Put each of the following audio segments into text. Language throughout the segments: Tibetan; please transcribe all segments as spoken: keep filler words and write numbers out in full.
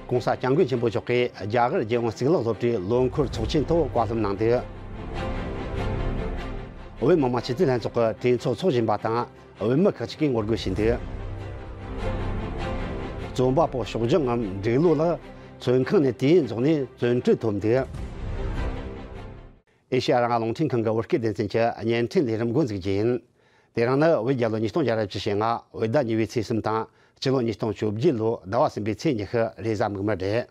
༸གོང་ས་༸སྐྱབས་མགོན་ཆེན་པོ་མཆོག་གིས་རྒྱ་གར་རྒྱལ་ཡོངས་གཙུག་ལག་སློབ་གྲྭའི་ལོ་འཁོར་ཚོགས་ཆེན་ཐོག་བཀའ་སློབ་གནང་འདུག། བོད་མི་མང་སྤྱི་འཐུས་ལྷན་ཚོགས་ཀྱི་གྲོས་ཚོགས་འཚོགས་བཞིན་པ་དང་བོད་མི་ཁག་ཅིག་གིས་ངོ་རྒོལ་བྱས་འདུག། རྩོམ་པ་པོ་ཞོགས་ལྗང་ངམ་འབྲུག་ལོ་ལགས་བཙོན་ཁང་ནས་དུས་ཡུན་རྫོགས་ནས་བཙོན་གྲོལ་ཐོབ་འདུག། ཨེ་ཤེ་ཡ་རང་དབང་རླུང་འཕྲིན་ཁང་གི་བོད་སྐད་སྡེ་ཚན་གྱི་བརྙན་འཕྲིན་ལས་རིམ་འགོ་འཛུགས་རྒྱུ་ཡིན། དེ་རིང་ནི་བོད་རྒྱལ་ལོ་ཉིས་སྟོང་བརྒྱ་ར་བཅུ་ཞེ་ལྔ་བོད་ཟླ་གཉིས་པའི་ཚེས་གསུམ་དང་སྤྱི་ལོ་ཉིས་སྟོང་བཅོ་བརྒྱད་ལོའི་ཟླ་བ་གསུམ་པའི་ཚེས་ཉི་ཤུ་རེས་གཟའ་མིག་དམར་རེད།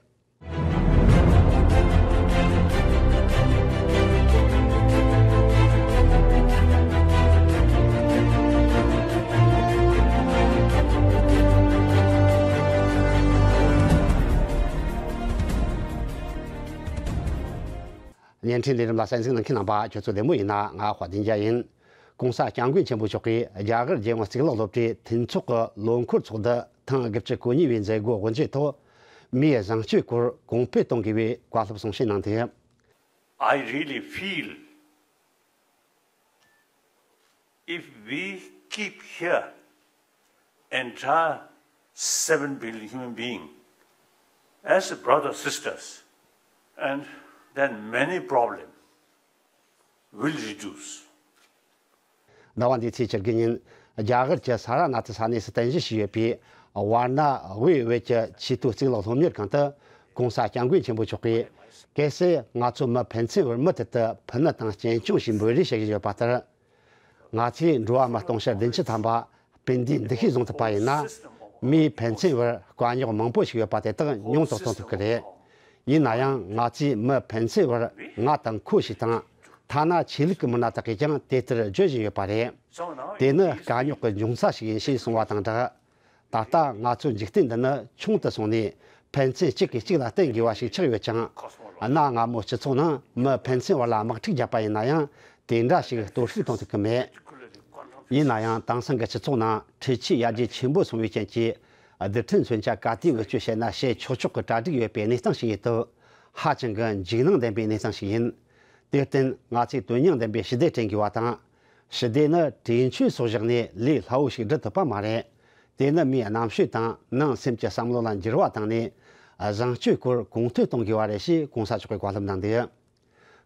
བརྙན་འཕྲིན་ལས་རིམ་ལ་གསན་གཟིགས་གནང་མཁན་རྣམ་པ་ཁྱོད་ཚོ་བདེ་མོ་ཡིན་ན། ང་དཔལ་ལྡན་རྒྱལ་ཡིན། ༸གོང་ས་༸སྐྱབས་མགོན་ཆེན་པོ་མཆོག་གིས་རྒྱ་གར་རྒྱལ་ཡོངས་གཙུག་ལག་སློབ་གྲྭའི་མཐུན་ཚོགས་ཀྱི་ལོ་འཁོར་ཚོགས་འདུ་ཐེངས་དགུ་བཅུ་གོ་གཉིས་པའི་མཛད་སྒོ་དབུ་འབྱེད་ཐོག་མིའི་བཟང་སྤྱོད་སྐོར་གོང་འཕེལ་གཏོང་དགོས་པའི་བཀའ་སློབ་གསུང་བཤད་གནང་འདུག། I really feel if we keep here entire seven billion human being as brothers, sisters, and then many problems will reduce. ཟླ་བ་འདིའི་ཚེས་བཅུ་དགུ་ཉིན་རྒྱ་གར་གྱི་ས་ར་ནཱ་ཐི་ས་གནས་སུ་རྟེན་གཞི་བྱས་ཡོད་པའི་ཝཱ་ར་ཎ་ཝི་བོད་ཀྱི་ཆེས་མཐོའི་གཙུག་ལག་སློབ་གཉེར་ཁང་དུ་༸གོང་ས་༸སྐྱབས་མགོན་ཆེན་པོ་མཆོག་གིས། གལ་སྲིད་ང་ཚོ་མི་ཕན་ཚུན་བར་མུ་མཐུད་དུ་ཕུ་ནུ་དང་གཅེན་གཅུང་ཞེས་འབོད་རེས་བྱེད་བཞིན་ཡོད་པ་ལྟར། ང་ཚོས་འགྲོ་བ་མི་སྟོང་ཕྲག་བདུན་ཅུ་ཐམ་པ་སྤུན་ཟླའི་འདུ་ཤེས་བཟུང་ཐུབ་པ་ཡིན་ན། མིའི་ཕན་ཚུན་བར་དཀའ་རྙོག་མང་པོ་ཞིག་ཡོད་པ་དེ་དག་ཉུང་དུ་གཏོང་ཐུབ་ཀྱི་རེད། ཡིན་ན་ཡང་ང་ཚོས་མི་ཕན་ཚུན་བར་ང་དང་ཁོ་ཞིག་དང་། ཐ་ན་ཆོས་ལུགས་ཀྱི་མི་སྣ་དག་གིས་ཀྱང་དེ་ལྟར་བརྗོད་བཞིན་ཡོད་པ་རེད། དེ་ནི་དཀའ་རྙོག་གི་འབྱུང་རྩ་ཞིག་ཡིན་ཞེས་གསུངས་པ་དང་སྦྲགས། ད་ལྟ་ང་ཚོའི་འཇིག་རྟེན་འདི་ནི་ཆུང་དུ་སོང་ནས་ཕན་ཚུན་གཅིག་གིས་གཅིག་ལ་བརྟེན་དགོས་པ་ཞིག་ཆགས་ཡོད་ཀྱང་། གནའ་སྔ་མོའི་སྤྱི་ཚོགས་ནང་མི་ཕན་ཚུན་བར་ལ་དམག་འཁྲུག་བརྒྱབ་པ་ཡིན་ན་ཡང་དེ་འདྲ་ཞིག་གཏོར་བཤིག་གཏོང་ཐུབ་ཀྱི་མེད། ཡིན་ན་ཡང་དེང་སང་གི་སྤྱི་ཚོགས་ནང་འཕྲུལ་ཆས་ཡར་རྒྱས་ཆེན་པོ་སོང་བའི་རྐྱེན་གྱིས། རྡུལ་ཕྲན་མཚོན་ཆ་ག་དུས་བེད་སྤྱོད་བྱས་ན་བྱེད་ཆོག་ཆོག་གི་གྲ་སྒྲིག་ཡོད་པའི་གནས་སྟངས་ཤིག་ཡིན་སྟབས། ཧ་ཅང་གི་འཇིགས་སྣང་ལྡན་པའི་གནས་སྟངས་ཤིག་ཡིན། དེར་བརྟེན་ང་ཚོས་དོན་སྙིང་ལྡན་པའི་ཞི་བདེ་བསྐྲུན་དགོས་པ་དང་། ཞི་བདེ་ནི་གྲོས་ཆོད་སོགས་བཞག་ནས་ལས་སླ་བོ་ཞིག་སྒྲུབ་ཐུབ་པ་མ་རེད། དེ་ནི་མིའི་རྣམ་དཔྱོད་དང་ནང་སེམས་ཀྱི་བསམ་བློ་ལ་འགྱུར་བ་བཏང་ནས། བཟང་སྤྱོད་སྐོར་གོང་མཐོར་གཏོང་དགོས་པ་རེད་ཅེས་༸གོང་ས་མཆོག་གིས་བཀའ་སློབ་གནང་འདུག།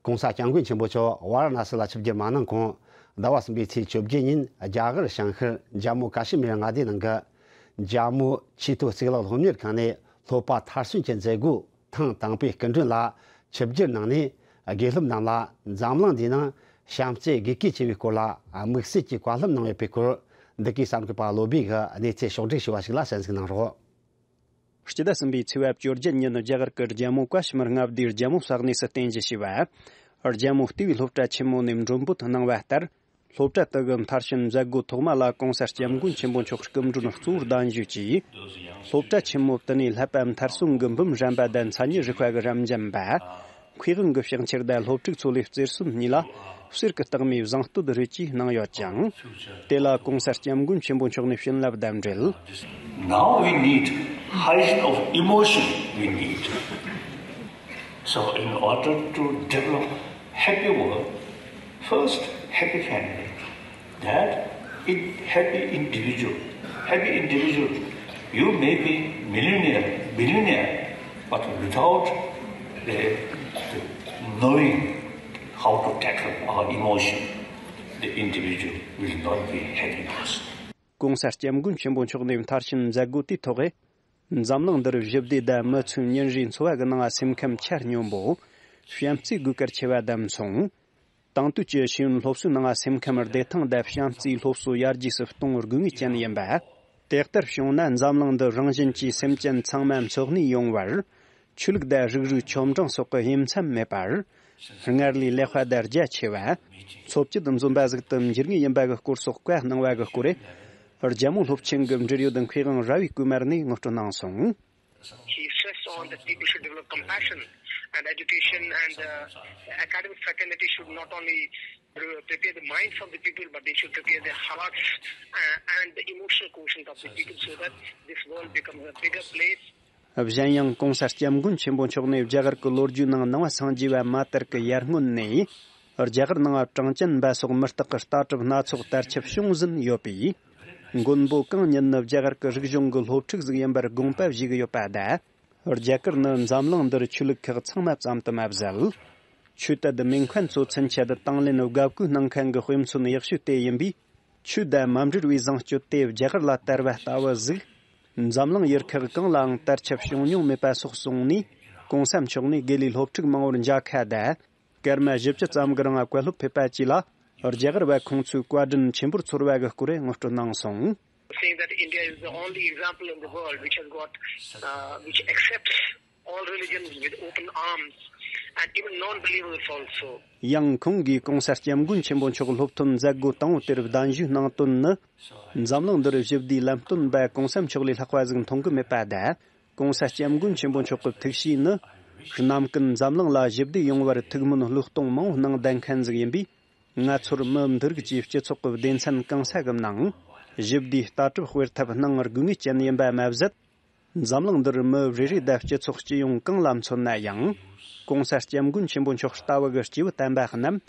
༸གོང་ས་༸སྐྱབས་མགོན་ཆེན་པོ་མཆོག་ཝཱ་ར་ཎ་སི་ལ་ཆིབས་བསྒྱུར་མ་གནང་གོང་། ཟླ་བ་གསུམ་པའི་ཚེས་བཅོ་བརྒྱད་ཉིན་རྒྱ་གར་བྱང་ཤར་ཇམ་མུ་ཀ་ཤི་མིར་མངའ་སྡེའི་ནང་གི་ཇམ་མུ་ཆེས་མཐོའི་གཙུག་ལག་སློབ་གཉེར་ཁང་ནས་སློབ་པ་མཐར་སོན་གྱི་མཛད་སྒོ་ཐེངས་དང་པོའི་སྐུ་མགྲོན་ལ་ཆིབས་བསྒྱུར་གནང་ནས། དགེ་སློབ་རྣམས་ལ་འཛམ་གླིང་འདིའི་ནང་བྱམས་བརྩེ་དགེ་གུས་ཆེ་བའི་སྐོར་ལ་དམིགས་བསལ་གྱིས་བཀའ་སློབ་གནང་ཡོད་པའི་སྐོར། འདི་གའི་གསར་འགོད་པ་བློ་བྷེ་གིས་གནས་ཚུལ་ཕྱོགས་བསྒྲིགས་ཞུས་པ་ཞིག་ལ་གསན་གཟིགས་གནང་རོགས། སྤྱི་ཟླ་གསུམ་པའི་ཚེས་པ་བཅོ་བརྒྱད་ཉིན་རྒྱ་གར་གྱི་ཇམ་མུ་ཀ་ཤི་མིར་མངའ་སྡེའི་ཇམ་མུ་ས་གནས་སུ་རྟེན་གཞི་བྱས་པ། ཇམ་མུ་ལྟེ་བའི་སློབ་གྲྭ་ཆེན་མོ་ནས་མགྲོན་འབོད་གནང་བ་ལྟར། སློབ་གྲྭ་དེ་གི་མཐར་ཕྱིན་མཛད་སྒོ་ཐོག་མ་ལ་༸གོང་ས་༸སྐྱབས་མགོན་ཆེན་པོ་མཆོག་སྐུ་མགྲོན་གཙོ་བོར་གདན་ཞུས་ཀྱིས། སློབ་གྲྭ་ཆེན་མོ་དེ་ནས་བསླབ་པ་མཐར་སོན་གྱི་འབུམ་རམས་པ་དང་མཚན་ཉིད་རིག་པ་གི་རབ་འབྱམས་པ། མཁས་དབང་གི་ཕྱག་འཁྱེར་དང་སློབ་ཕྲུག་ཚོ་ལས་རྩེར་སོན་གཉིས་ལ་གསེར་གྱི་རྟགས་མའི་བཟང་བསྟོད་རེ་ཅིག་གནང་ཡོད་ཅིང་། དེ་ལ་༸གོང་ས་༸སྐྱབས་མགོན་ཆེན་པོ་མཆོག་ནས་བྱིན་རླབས་དང་འབྲེལ། Now we need height of emotion we need. So in order to develop happy world, first happy family, that in happy individual, happy individual, you may be millionaire, billionaire, but without the, the knowing how to tackle our emotion, the individual will not be happy person. ༸གོང་ས་༸སྐྱབས་མགོན་ཆེན་པོ་མཆོག་ནས་མཐར་ཕྱིན་མཛད་སྒོ་དེའི་ཐོག་འཛམ་གླིང་འདིར་ཞི་བདེ་དང་མི་ཚོའི་ཉིན་རེའི་འཚོ་བ་གི་ནང་སེམས་ཁམས་ཁྱབ་སྙོམས་པོ། བྱམས་བརྩེའི་དགོས་གལ་ཆེ་བ་དང་མཚུངས། དེང་དུས་ཀྱི་ཤེས་ཡོན་སློབ་གསོའི་ནང་སེམས་ཁམས་བདེ་ཐང་དང་བྱམས་བརྩེའི་སློབ་གསོ་ཡར་རྒྱས་སུ་གཏོང་དགོས་ངེས་ཅན་ཡིན་པ། དེ་ལྟར་བྱུང་ན་འཛམ་གླིང་འདི་རང་བཞིན་གྱིས་སེམས་ཅན་ཚང་མ་འཚོ་གནས་ཡོང་བར། ཆོས་ལུགས་དང་རིགས་རུས་ཆོ་འབྲིང་སོགས་ཀྱི་དབྱེ་མཚམས་མེད་པར། སྔར་ལས་ལེགས་པ་དང་རྒྱ་ཆེ་བ། འཚོ་བཅུད་འཛོམས་པ་ཟིག་ཏུ་འགྱུར་ངེས་ཡིན་པ་གི་སྐོར་སོགས་བཀའ་གནང་བ་གི་སྐོར། རྒྱལ་མོ་སློབ་ཆེན་གྱི་འབྲེལ་ཡོད་མཁས་དབང་ར་བི་ཀུ་མར་ནས་ངོ་སྤྲོད་གནང་སོང་། He stressed on that people should develop compassion and education and uh, academic fraternity should not only pre- prepare the minds of the people but they should prepare their hearts uh, and the emotional quotient of the people so that this world becomes a bigger place. གཞན་ཡང་༸གོང་ས་༸སྐྱབས་མགོན་ཆེན་པོ་མཆོག་ནས་རྒྱ་གར་གྱི་ལོ་རྒྱུས་ནང་ནང་པ་སངས་རྒྱས་པ་མ་དར་གྱི་ཡར་སྔོན་ནས། རྒྱ་གར་ནང་གྲངས་ཅན་པ་སོགས་མི་རྟག་གི་ལྟ་གྲུབ་སྣ་ཚོགས་དར་ཁྱབ་བྱུང་ཟིན་ཡོད་པས། མགོན་པོ་གང་ཉིད་ནི་རྒྱ་གར་གྱི་རིག་གཞུང་གི་སློབ་ཕྲུག་ཟིག་ཡིན་པར་དགོངས་པ་བཞེས་ཀྱི་ཡོད་པ་དང་། རྒྱ་གར་ནི་འཛམ་གླིང་འདིར་ཆོས་ལུགས་ཁག་ཚང་མ་ཙམ་དུ་མ་ཟད། ཆོས་དད་མིང་མཁན་ཚོ་ཚུན་ཆད་དང་ལེན་དགའ་བསྐུལ་གནང་མཁན་གྱི་དཔེ་མཚོན་ཡག་ཤོས་དེ་ཡིན་པས། ཆོས་དད་མ་འབྲེལ་བའི་བཟང་སྤྱོད་དེ་རྒྱ་གར་ལ་དར་བ་ལྟ་བུ་ཟིག་འཛམ་གླིང་ཡུལ་ཁག་གང་ལའང་དར་ཁྱབ་བྱུང་མྱོང་མེད་པ་སོགས་གསུངས་ནས། གོང་ས་མཆོག་ནས་དགེ་ལས་སློབ་ཕྲུག་མང་བོར་མཇལ་ཁ་དང་། སྐར་མ་བཞི་བཅུ་ཙམ་གྱི་རིང་བཀའ་སློབ་ཕེབས་པ་བཅས་ལ། རྒྱ་གར་བ་ཁོང་ཚོས་བཀའ་དྲིན་ཆེན་པོར་ཚོར་བ་གི་སྐོར་ངོ་སྤྲོད་གནང་སོང་། Saying that India is the only example in the world which has got, uh, which accepts all religions with open arms and even non-believers also. ཡང་ཁོང་གིས་གོང་ས་སྐྱབས་མགོན་ཆེན་པོ་མཆོག་སློབ་ཐོན་མཛད་སྒོ་དང་པོ་དེར་གདན་ཞུ་གནང་དོན་ནི། འཛམ་གླིང་འདིར་ཞི་བདེའི་ལམ་སྟོན་པ་གོང་ས་མཆོག་ལས་ལྷག་པ་ཟིག་མཐོང་གི་མེད་པ་དང་། གོང་ས་སྐྱབས་མགོན་ཆེན་པོ་མཆོག་གི་ཐུགས་བཞེད་ནི། གནམ་ཀུན་འཛམ་གླིང་ལ་ཞི་བདེ་ཡོང་བར་ཐུགས་སྨོན་བློས་གཏོང་མང་བོ་གནང་བསྡད་མཁན་ཟིག་ཡིན་པས། ང་ཚོར་མི་འདི་རིགས་ཀྱིས་སྤྱི་ཚོགས་ཀྱི་སྡེ་ཚན་གང་ས་གི་ནང་ཞི་བདེའི་ལྟ་གྲུབ་སྤེལ་ཐབས་གནང་དགོས་ངེས་ཅན་ཡིན་པ་མ་ཟད། འཛམ་གླིང་འདིར་མི་རེ་རེ་དང་སྤྱི་ཚོགས་སྤྱི་ཡོངས་གང་ལ་མཚོན་ན་ཡང་། གོང་ས་སྐྱབས་མགོན་ཆེན་པོ་མཆོག་ལྟ་བུ་གི་སྐྱེས་བུ་དམ་པ་རྣམས་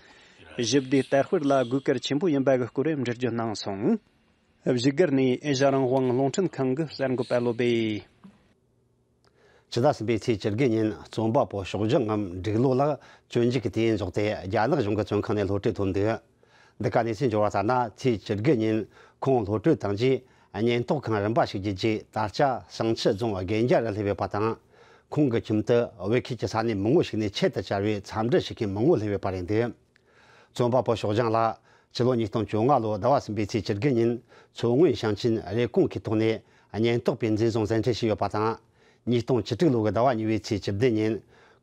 ཞི་བདེའི་དར་སྤེལ་ལ་དགོས་གལ་ཆེན་པོ་ཡིན་པ་གི་སྐོར་འགྲེལ་བརྗོད་གནང་སོང་། བཞུགས་སྒར་ནས་ཨེ་ཤ་རང་དབང་རླུང་འཕྲིན་ཁང་གི་གསར་འགོད་པ་བློ་བྷེ། ཕྱི་ཟླ་གསུམ་པའི་ཚེས་བཅུ་དགུ་ཉིན་རྩོམ་པ་པོ་ཞོགས་ལྗང་ངམ་འབྲུག་ལོ་ལགས་བཙོན་འཇུག་གི་དུས་ཡུན་རྫོགས་ཏེ་རྒྱ་ནག་གཞུང་གི་བཙོན་ཁང་ནས་གློད་གྲོལ་ཐོབ་འདུག། འདི་ག་གནས་ཚུལ་འབྱོར་བ་ལྟར་ན། ཚེས་བཅུ་དགུ་ཉིན་ཁོང་གློད་གྲོལ་བཏང་རྗེས་ཉེན་རྟོག་ཁང་རིམ་པ་ཞིག་བརྒྱུད་རྗེས། ད་ཆ་བྱང་ཆུབ་རྫོང་དགེ་འཇའ་རུ་སླེབས་ཡོད་པ་དང་། ཁོང་གི་ཁྱིམ་དུ་བོད་ཁུལ་གྱི་ས་གནས་མང་བོ་ཞིག་ནས་ཆེད་དུ་བཅར་བའི་འཚམས་འདྲི་བྱེད་མཁན་མང་བོ་སླེབས་ཡོད་པ་རེད་འདུག། རྩོམ་པ་པོ་ཞོགས་ལྗང་ལགས་ཕྱི་ལོ་ཉིས་སྟོང་བཅོ་ལྔ་ལོ་ཟླ་བ་གསུམ་པའི་ཚེས་བཅུ་དགུ་ཉིན་མཚོ་སྔོན་ཞིང་ཆེན་རེབ་གོང་གི་ཐོག་ནས་ཉེན་རྟོག་པས་འཛིན་བཟུང་བཙན་ཁྲིད་བྱས་ཡོད་པ་དང་། ཉིས་སྟོང་བཅུ་དྲུག་ལོ་གི་ཟླ་བ་གཉིས་པའི་ཚེས་བཅུ་བདུན་ཉིན་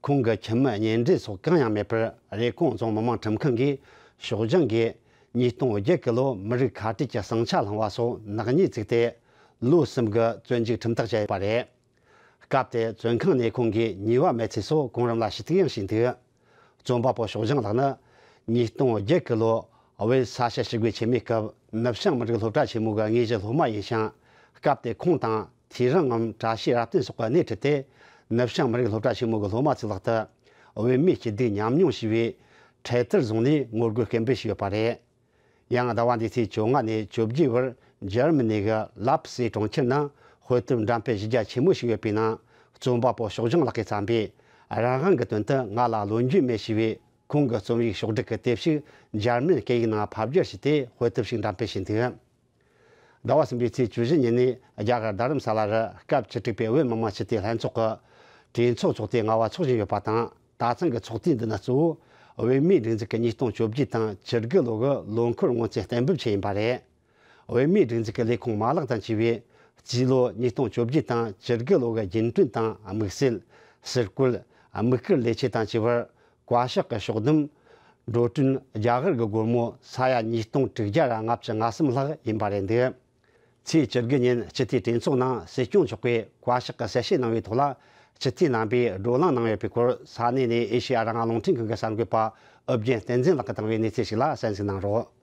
ཁོང་གི་ཁྱིམ་མི་གཉེན་འབྲེལ་སོགས་གང་ཡང་མེད་པར། རེབ་གོང་རྫོང་མི་དམངས་ཁྲིམས་ཁང་གིས་ཞོགས་ལྗང་གིས་ཉིས་སྟོང་བརྒྱད་གི་ལོ་མི་རིགས་ཁ་བྲལ་གྱི་ཟིང་ཆ་བསླངས་པ་སོགས་ནག་ཉེས་བཙུགས་ཏེ། ལོ་གསུམ་གི་བཙོན་འཇུག་ཁྲིམས་ཐག་བཅད་ཡོད་པ་རེད། སྐབས་དེར་བཙོན་ཁང་ནས་ཁོང་གིས་ཉེས་པ་མེད་ཚུལ་སོགས་གོང་རིམ་ལ་ཞུ་གཏུག་ཡང་ཞུས་འདུག། རྩོམ་པ་པོ་ཞོགས་ལྗང་ལགས་ནི་ཉིས་སྟོང་བརྒྱད་གི་ལོ་བོད་ས་ཞིང་ཞི་རྒོལ་ཆེན་མོའི་སྐབས་ནུབ་བྱང་མི་རིགས་སློབ་གྲྭ་ཆེན་མོ་གི་དངོས་གཞི་སློབ་མ་ཡིན་ཞིང་། སྐབས་དེར་ཁོང་དང་དྷི་རན་ངམ་བཀྲ་ཤིས་རབ་བརྟན་སོགས་ཀྱིས་སྣེ་ཁྲིད་དེ། ནུབ་བྱང་མི་རིགས་སློབ་གྲྭ་ཆེན་མོ་གི་སློབ་མ་ཚོའི་ལག་ཏུ་བོད་མིའི་སྐྱིད་སྡུག་ཉམས་མྱོང་ཞེས་པའི་འཕྲེད་དར་བཟུང་ནས་ངོ་རྒོལ་སྐད་འབོད་བྱས་ཡོད་པ་རེད། ཡང་ཟླ་བ་འདིའི་ཚེས་བཅོ་ལྔ་ནས་བཅོ་བརྒྱད་བར་འཇར་མ་ནི་གི་ལབ་སི་གྲོང་ཁྱེར་ནང་དཔེ་དེབ་འགྲེམས་སྤེལ་གཞི་རྒྱ་ཆེན་མོ་ཞིག་ཡོད་པའི་ནང་རྩོམ་པ་པོ་ཞོགས་ལྗང་ལགས་ཀྱིས་བརྩམས་པའི་རང་དབང་གི་དོན་དུ་ང་ལ་ལོ་རྒྱུས་མེད་ཞེས་པའི་ཁོང་གི་རྩོམ་ཡིག་ཕྱོགས་བསྒྲིགས་ཀྱི་དེབ་ཞིག་འཇར་མན་སྐད་ཡིག་ནང་ཕབ་བསྒྱུར་བྱས་ཏེ་དཔེ་དེབ་ཞིག་འགྲེམས་སྤེལ་བྱས་འདུག། ཟླ་བ་གསུམ་པའི་ཚེས་བཅུ་བཞི་ཉིན་ནས་རྒྱ་གར་རྡ་རམ་ས་ལ་རུ་སྐབས་བཅུ་དྲུག་པའི་བོད་མི་མང་སྤྱི་འཐུས་ལྷན་ཚོགས་ཀྱི་གྲོས་ཚོགས་ཚོགས་དུས་ལྔ་པ་འཚོགས་བཞིན་ཡོད་པ་དང་། ད་ཐེངས་ཀྱི་ཚོགས་དུས་འདི་ནི་གཙོ་བོ་བོད་མིའི་སྒྲིག་འཛུགས་ཀྱི་ཉིས་སྟོང་བཅོ་བརྒྱད་དང་བཅུ་དགུ་ལོ་གི་ལོ་འཁོར་སྔོན་རྩིས་གཏན་འབེབས་ཆེད་ཡིན་པ་རེད། བོད་མིའི་སྒྲིག་འཛུགས་ཀྱི་ལས་ཁུངས་མ་ལག་དང་བཅས་པས་རྩིས་ལོ་ཉིས་སྟོང་བཅོ་བརྒྱད་དང་བཅུ་དགུ་ལོ་གི་རྒྱུན་གྲོན་དང་དམིགས་བསལ་ཟུར་བཀོལ་དམིགས་བཀར་ལས་བྱེད་དང་བཅས་པར་བཀའ་ཤག་གི་ཕྱོགས་བསྡོམས་འགྲོ་གྲོན་རྒྱ་གར་གྱི་སྒོར་མོ་ས་ཡ་ཉིས་སྟོང་དྲུག་བརྒྱ་ར་ལྔ་བཅུ་ང་གསུམ་ལྷག་ཡིན་པ་རེད་འདུག། ཚེས་བཅུ་དགུ་ཉིན་སྤྱི་འཐུས་གྲོས་ཚོགས་ནང་སྲིད་སྐྱོང་མཆོག་གིས་བཀའ་ཤག་གི་གསལ་བཤད་གནང་བའི་ཐོག་ལ་སྤྱི་འཐུས་རྣམ་པས་བགྲོ་གླེང་གནང་ཡོད་པའི་སྐོར་ས་གནས་ནས་ཨེ་ཤེ་ཡ་རང་དབང་རླུང་འཕྲིན་ཁང་གི་གསར་འགོད་པ་ཨུ་རྒྱན་བསྟན་འཛིན་ལགས་ཀྱིས་བཏང་བའི་གནས་ཚུལ་ཞིག་ལ་གསན་གཟིགས་གནང་རོགས།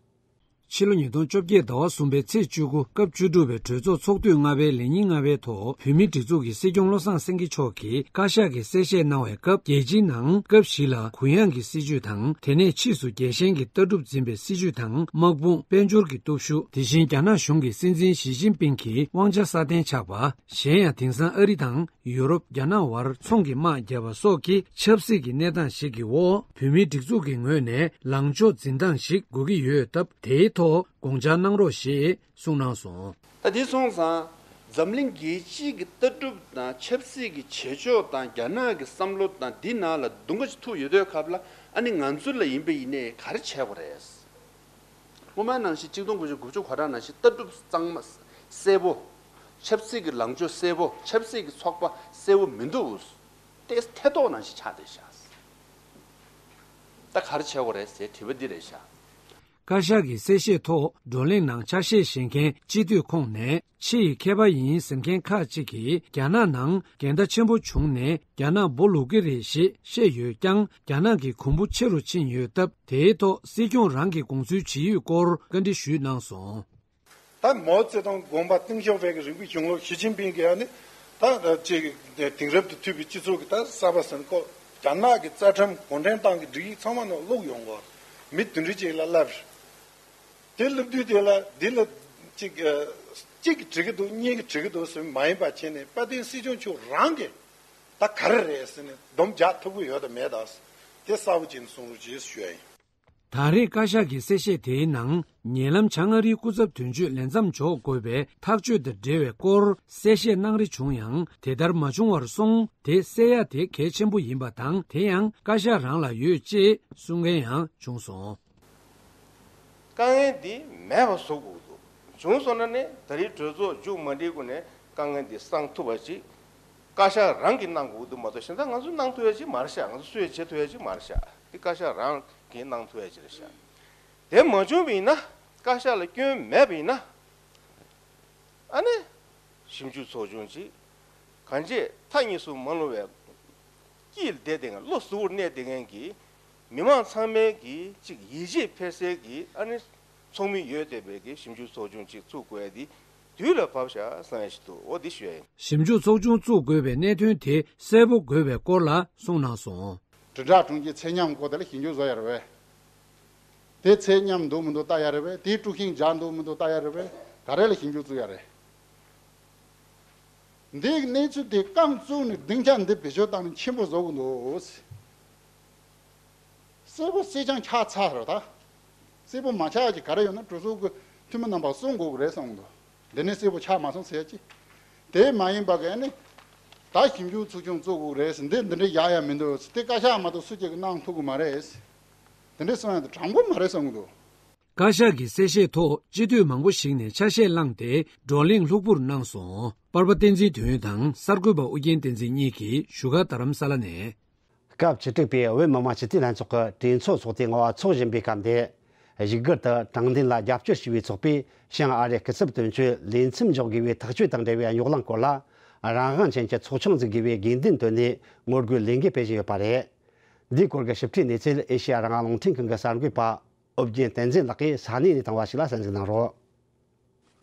ཕྱི་ལོ་ཉིས་སྟོང་བཅོ་བརྒྱད་ཟླ་བ་གསུམ་པའི་ཚེས་བཅུ་དགུ་སྐབས་བཅུ་དྲུག་པའི་གྲོས་ཚོགས་ཚོགས་དུས་ལྔ་པའི་ལས་ཉིན་ལྔ་པའི་ཐོག་བོད་མིའི་སྒྲིག་འཛུགས་ཀྱི་སྲིད་སྐྱོང་བློ་བཟང་སེང་གེ་མཆོག་གིས་བཀའ་ཤག་གི་གསལ་བཤད་གནང་བའི་སྐབས། རྒྱལ་སྤྱིའི་ནང་སྐབས་ཤིག་ལ་གུ་ཡངས་ཀྱི་སྲིད་བྱུས་དང་། དེ་ནས་ཕྱིས་སུ་རྒྱལ་ཞེན་གྱི་ལྟ་གྲུབ་འཛིན་པའི་སྲིད་བྱུས་དང་། དམག་དཔུང་དཔལ་འབྱོར་གྱི་སྟོབས་ཤུགས། དེ་བཞིན་རྒྱ་ནག་གཞུང་གི་སྲིད་འཛིན་ཞི་ཅིན་ཕིང་གི་དབང་ཆ་སྲ་བརྟན་ཆགས་པ། གཞན་ཡང་དེང་སང་ཨ་རི་དང་ཡུ་རོབ། རྒྱ་ནག་བར་ཚོང་གི་དམག་བརྒྱབ་པ་སོགས་ཀྱི་ཆབ་སྲིད་ཀྱི་གནས་སྟངས་ཤིག་གི་འོག་བོད་མིའི་སྒྲིག་འཛུགས་ཀྱི་ངོས་ནས་ལངས་ཕྱོགས་འཛིན་སྟངས་ཤིག་དགོས་ཀྱི་ཡོད་སྟབས། དེའི་ཐོག་དགོངས་འཆར་གནང་རོགས་ཞེས་གསུངས་གནང་སོང་། ད་དེ་སོང་ཙང་འཛམ་གླིང་རྒྱལ་སྤྱིའི་གི་ལྟ་གྲུབ་དང་ཆབ་སྲིད་ཀྱི་བྱེད་ཕྱོགས་དང་རྒྱ་ནག་གི་བསམ་བློ་དང་འདི་ནང་ལ་དུང་ག་ཅིག་ཐུག་ཡོད་དུས་སྐབས་ལ། ཨ་ནི་ང་ཚོ་ལ་ཡིན་པ་ཡིན་ནའི་ག་རེ་བྱེད་དགོས་རེད། སྔོན་མ་ནང་བཞིན་གཅིག་སྟོང་དགུ་བརྒྱ་དགུ་བཅུ་གོ་གྲངས་ནང་བཞིན་ལྟ་གྲུབ་གཙང་མ་གསལ་པོ། ཆབ་སྲིད་ཀྱི་ལངས་ཕྱོགས་གསལ་པོ། ཆབ་སྲིད་ཀྱི་ཚོགས་པ་གསལ་པོ་མི་འདུག། ཏོག་ཙམ་ཐེ་གཏོགས་ནང་བཞིན་ཆགས་བསྡད་ཤག། ད་ག་རེ་བྱེད་དགོས་རེད་ཟེར་དྲི་བ་འདི་རེད་ཤག། བཀའ་ཤག་གི་གསལ་བཤད་ཐོག་བགྲོ་གླེང་ནང་ཆ་ཤས་བཞེས་མཁན་སྤྱི་འཐུས་ཁོངས་ནས་ཕྱི་ཡི་མཁས་པ་ཡིན་ཟེར་མཁན་ཁག་ཅིག་གིས། རྒྱ་ནག་ནང་འགལ་ཟླ་ཆེན་པོ་བྱུང་ནས་རྒྱ་ནག་སྦོ་ལོག་གི་རེད་ཞེས་བཤད་ཡོད་ཀྱང་། རྒྱ་ནག་གི་གོང་བུ་ཆེ་རུ་ཕྱིན་ཡོད་སྟབས། དེའི་ཐོག་སྲིད་སྐྱོང་རང་གི་དགོངས་ཚུལ་ཇི་ཡོད་སྐོར་བཀའ་འདྲི་ཞུས་གནང་སོང་། ད་མའོ་ཙེ་ཏུང་དགོངས་པ་གཏིང་ཟབ་པའི་གི་རིང་པོ་གཞུང་ལུགས་ཞི་ཅིན་ཕིང་གིས་ཡང་ནི་ད་ཅིག་དེང་རབས་དང་མཐུན་པའི་སྤྱི་ཚོགས་ཀྱི་ད་གསར་པ་ཟེར་ན་ཀོ། རྒྱ་ནག་གི་རྩ་ཁྲིམས་གུང་ཁྲན་ཏང་གི་སྒྲིག་ཡིག་ཚང་མ་ནང་བླུགས་ཡོང་གོ། མི་དེ་འདྲ་ཅིག་ལ་བསླབ། དེ་བསླབ་དུས་དེ་ལ་འདི་ལ་ཅིག་གཅིག་གིས་འགྲིག་གི་འདུག། གཉིས་ཀྱིས་འགྲིག་གི་འདུག་ཟེར་མ་ཡིན་པ་བྱས་ནས། དཔལ་ལྡན་སྲིད་སྐྱོང་མཆོག་རང་གིས་ ད་ག་རེ་རེད་ཟེར་ནས་སྡོམ་རྒྱག་ཐུབ་ཀྱི་ཡོད་དམ་མེད་དམ། དེ་གསལ་པོ་བྱས་ནས་གསུང་རོགས་གྱིས་ཞུ་ཡ་ཡིན། ད་རེས་བཀའ་ཤག་གི་གསལ་བཤད་དེའི་ནང་། ཉེ་ལམ་བྱང་ཨ་རིའི་སྐུ་ཚབ་དོན་གཅོད་ལས་མཚམས་འཇོག་དགོས་པའི་ཐག་གཅོད་དང་འབྲེལ་བའི་སྐོར་གསལ་བཤད་གནང་རེ་བྱུང་ཡང་། དེ་ལྟར་མ་བྱུང་བར་སོང་། དེ་གསལ་ཡ་དེ་གལ་ཆེན་པོ་ཡིན་པ་དང་། དེ་ཡང་བཀའ་ཤག་རང་ལ་ཡོད་ཅེས་གསུང་མཁན་ཡང་བྱུང་སོང་། དཀའ་ངལ་འདི་མེད་པ་བཟོ་དགོས་འདུག་བྱུང་སོང་ན་ནི་ད་རེས་གྲོས་ཚོགས་མཇུག་མ་སྒྲིལ་གོང་ནས་དཀའ་ངལ་འདི་སངས་ཐུབ་པ་ཅིག་བཀའ་ཤག་རང་གིས་གནང་དགོས་འདུག་མ་གཏོགས་གཞན་དག་ང་ཚོས་གནང་ཐུབ་ཡ་ཅིག་མ་རེད་ཤག་ང་ཚོ་སུས་བྱེད་ཐུབ་ཡ་ཅིག་མ་རེད་ཤག་འདི་བཀའ་ཤག་རང་གིས་གནང་ཐུབ་ཡ་ཅིག་རེད་ཤག་དེ་མ་བྱུང་བ་ཡིན་ན། བཀའ་ཤག་ལ་སྐྱོན་མེད་པ་ཡིན་ན། ཨ་ནི། ཞིབ་འཇུག་ཚོགས་ཆུང་ཅིག་གང་ཅི་མཐའ་གཉིས་སུ་མ་ལྷུང་བའི་དཀྱིལ་བསྡད་དེ་ང་བློ་གཟུ་བོར་གནས་བསྡད་མཁན་གྱི་མི་མང་ཚང་མའི་གི་ཅིག་ཡིད་ཆེས་འཕེར་སའི་གི་ཨ་ནི་ཚོགས་མི་ཡོད་བསྡད་པའི་གི་ཞིབ་འཇུག་ཚོགས་ཆུང་ཅིག་བཙུགས་དགོས་ཡ་དེ་དུས་ལ་བབ་ཤག་བསམ་ཡ་ཞིག་འདུག་འོ་འདི་ཞུ་ཡ་ཡིན། ཞིབ་འཇུག་ཚོགས་ཆུང་བཙུགས་དགོས་པའི་གནད་དོན་དེ་གསལ་པོ་དགོས་པའི་སྐོར་ལ་གསུངས་གནང་སོང་། དྲིལ་བསྒྲགས་དྲུང་ཆེ་ཚད་མཉམ་སྐོར་དེ་ལ་ཞིབ་འཇུག་བཟོ་ཡ་རེད་པས། དེ་ཚད་མཉམ་འདུག་མི་འདུག་ལྟ་ཡ་རེད་པས། དེའི་དཀྲུག་ཤིང་རྒྱག་འདུག་མི་འདུག་ལྟ་ཡ་རེད་པས། ག་རེ་ལ་ཞིབ་འཇུག་བཙུགས་ཡ་རེད། འདིའི་གནས་ཚུལ་དེ་རྐང་བཙུགས་ནས་སྡིངས་ཆ་འདི་བེད་སྤྱོད་བཏང་ནས་ཆེན་པོ་བཟོ་གི་འདུག་གསལ་པོ་གསལ་རྐྱང་ཆགས་ཚར་རེད་ད། གསལ་པོ་མ་ཆགས་ཀྱི་ག་རེ་ཡོད་ན་གྲོས་ཚོགས་ཀྱི་འཐུས་མི་རྣམ་པ་གསུང་དགོས་ཀྱི་རེད་བསམ་གི་འདུག་འདི་ནས་གསལ་པོ་ཆགས་མ་སོང་ཟེར་ཡ་ཅི། དེ་མ་ཡིན་པ་གི་ཨ་ནི། ད་ཞིབ་འཇུག་ཚོགས་ཆུང་བཙུགས་དགོས་རེད་ཟེར་འདི་འདི་འདྲ་ཡག་ཡག་མི་འདུག་དེ་བཀའ་ཤག་མ་གཏོགས་སུ་གཅིག་གིས་གནང་ཐུབ་ཀྱི་མ་རེད། དེ་འདྲ་གསུང་ཡ་དེ་དྲང་པོ་མ་རེད་བསམ་གི་འདུག་བཀའ་ཤག་གི་གསལ་བཤད་ཐོག་སྤྱི་འཐུས་མང་པོ་ཞིག་ནས་ཆ་ཤས་བླངས་ཏེ་བགྲོ་གླེང་ལྷུག་པོར་གནང་སོང་། པར་པ་བསྟན་འཛིན་དོན་དབྱངས་དང་གསར་འགོད་པ་ཨུ་རྒྱན་བསྟན་འཛིན་གཉིས་ཀྱིས་བཞུགས་སྒར་རྡ་རམ་ས་ལ་ནས། སྐབས་བཅུ་དྲུག་པའི་བོད་མི་མང་སྤྱི་འཐུས་ལྷན་ཚོགས་ཀྱི་གྲོས་ཚོགས་ཚོགས་དུས་ལྔ་པ་འཚོགས་བཞིན་པའི་སྐབས་འདིར། བཞུགས་སྒར་དུ་དྲང་བདེན་ལ་རྒྱབ་སྐྱོར་ཞུ་བའི་ཚོགས་པས་བྱང་ཨ་རིའི་སྐུ་ཚབ་དོན་གཅོད་ལས་མཚམས་འཇོག་དགོས་པའི་ཐག་གཅོད་དང་འབྲེལ་བའི་རྙོག་གླེང་སྐོར་ལ། རང་དབང་ཅན་གྱི་ཚོགས་ཆུང་འཛུགས་དགོས་པའི་དགོས་འདུན་བཏོན་ནས་ངོ་རྒོལ་ལས་འགུལ་སྤེལ་བཞིན་ཡོད་པ་རེད། འདིའི་སྐོར་གྱི་ཞིབ་ཕྲའི་གནས་ཚུལ་ཨེ་ཤེ་ཡ་རང་དབང་རླུང་འཕྲིན་ཁང་གི་གསར་འགོད་པ་ཨོ་རྒྱན་བསྟན་འཛིན་ལགས་ཀྱིས་ས་གནས་ནས་བཏང་བ་ཞིག་ལ་གསན་གཟིགས་གནང་རོགས།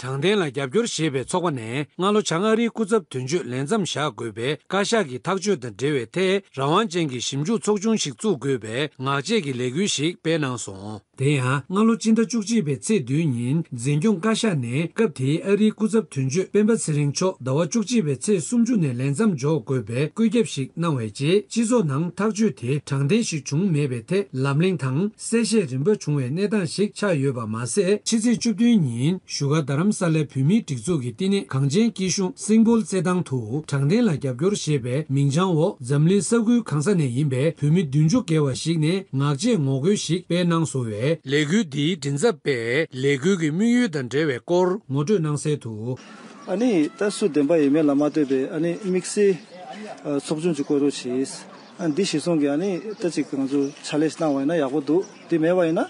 དྲང་བདེན་ལ་རྒྱབ་སྐྱོར་ཞེས་པའི་ཚོགས་པ་ནས་སྔ་ལོ་བྱང་ཨ་རིའི་སྐུ་ཚབ་དོན་གཅོད་ལས་མཚམས་བཞག་དགོས་པའི་བཀའ་ཤག་གི་ཐག་གཅོད་དང་འབྲེལ་བའི་ཐད་རང་དབང་ཅན་གྱི་ཞིབ་འཇུག་ཚོགས་ཆུང་ཞིག་བཙུགས་དགོས་པའི་ངག་བཅད་ཀྱི་ལས་འགུལ་ཞིག་སྤེལ་གནང་སོང་། དེ་ཡང་སྔ་ལོ་སྤྱི་ཟླ་བཅུ་གཅིག་པའི་ཚེས་བདུན་ཉིན་འཛིན་སྐྱོང་བཀའ་ཤག་ནས་སྐབས་དེའི་ཨ་རིའི་སྐུ་ཚབ་དོན་གཅོད་སྤེན་པ་ཚེ་རིང་མཆོག་ཟླ་བ་བཅུ་གཅིག་པའི་ཚེས་སུམ་ཅུ་ནས་ལས་མཚམས་འཇོག་དགོས་པའི་བཀོད་ཁྱབ་ཞིག་གནང་བའི་རྗེས། སྤྱི་ཚོགས་ནང་ཐག་གཅོད་དེ་དྲང་བདེན་ཞིག་བྱུང་མེད་པའི་ཐད་ལམ་གླེང་དང་གསལ་བཤད་རིམ་པ་བྱུང་བའི་གནས་སྟངས་ཤིག་ཆགས་ཡོད་པ་མ་ཟད། ཕྱི་ཚེས་བཅུ་བདུན་ཉིན་བཞུགས་སྒར་རྡ་རམ་ས་ལའི་བོད་མིའི་སྒྲིག་འཛུགས་ཀྱི་བསྟི་གནས་གངས་ཅན་སྐྱིད་གཤོངས་སིམ་བྷོལ་རྩེད་ཐང་དུ་དྲང་བདེན་ལ་རྒྱབ་སྐྱོར་ཞེས་པའི་མིང་བྱང་འོག་འཛམ་གླིང་ས་ཁུལ་གང་ས་ནས་ཡིན་པའི་བོད་མི་བདུན་ཅུ་བརྒལ་བ་ཞིག་ནས་ངག་བཅད་ངོ་རྒོལ་ཞིག་སྤེལ་གནང་སོང་བས། ལས་འགུལ་འདིའི་མགྲིན་ཚབ་པས་ལས་འགུལ་གྱི་དམིགས་ཡུལ་དང་འབྲེལ་བའི་སྐོར་ངོ་སྤྲོད་གནང་གསལ་དུ། ཨ་ནི་ད་སུ་བདེན་པ་ཡིན་མིན་ལ་མ་ལྟོས་པའི་ཨ་ནི་དམིགས་བསལ་ཚོགས་ཆུང་ཅིག་བསྐོ་རོགས་བྱས། ཨ་འདི་གཞིར་བཟུང་གི་ཨ་ནི་ད་ཅིག་ང་ཚོ་ཕྱག་ལས་ཤིག་གནང་བ་ཡིན་ན་ཡག་པོ་འདུག་འདི་མེད་པ་ཡིན་ན་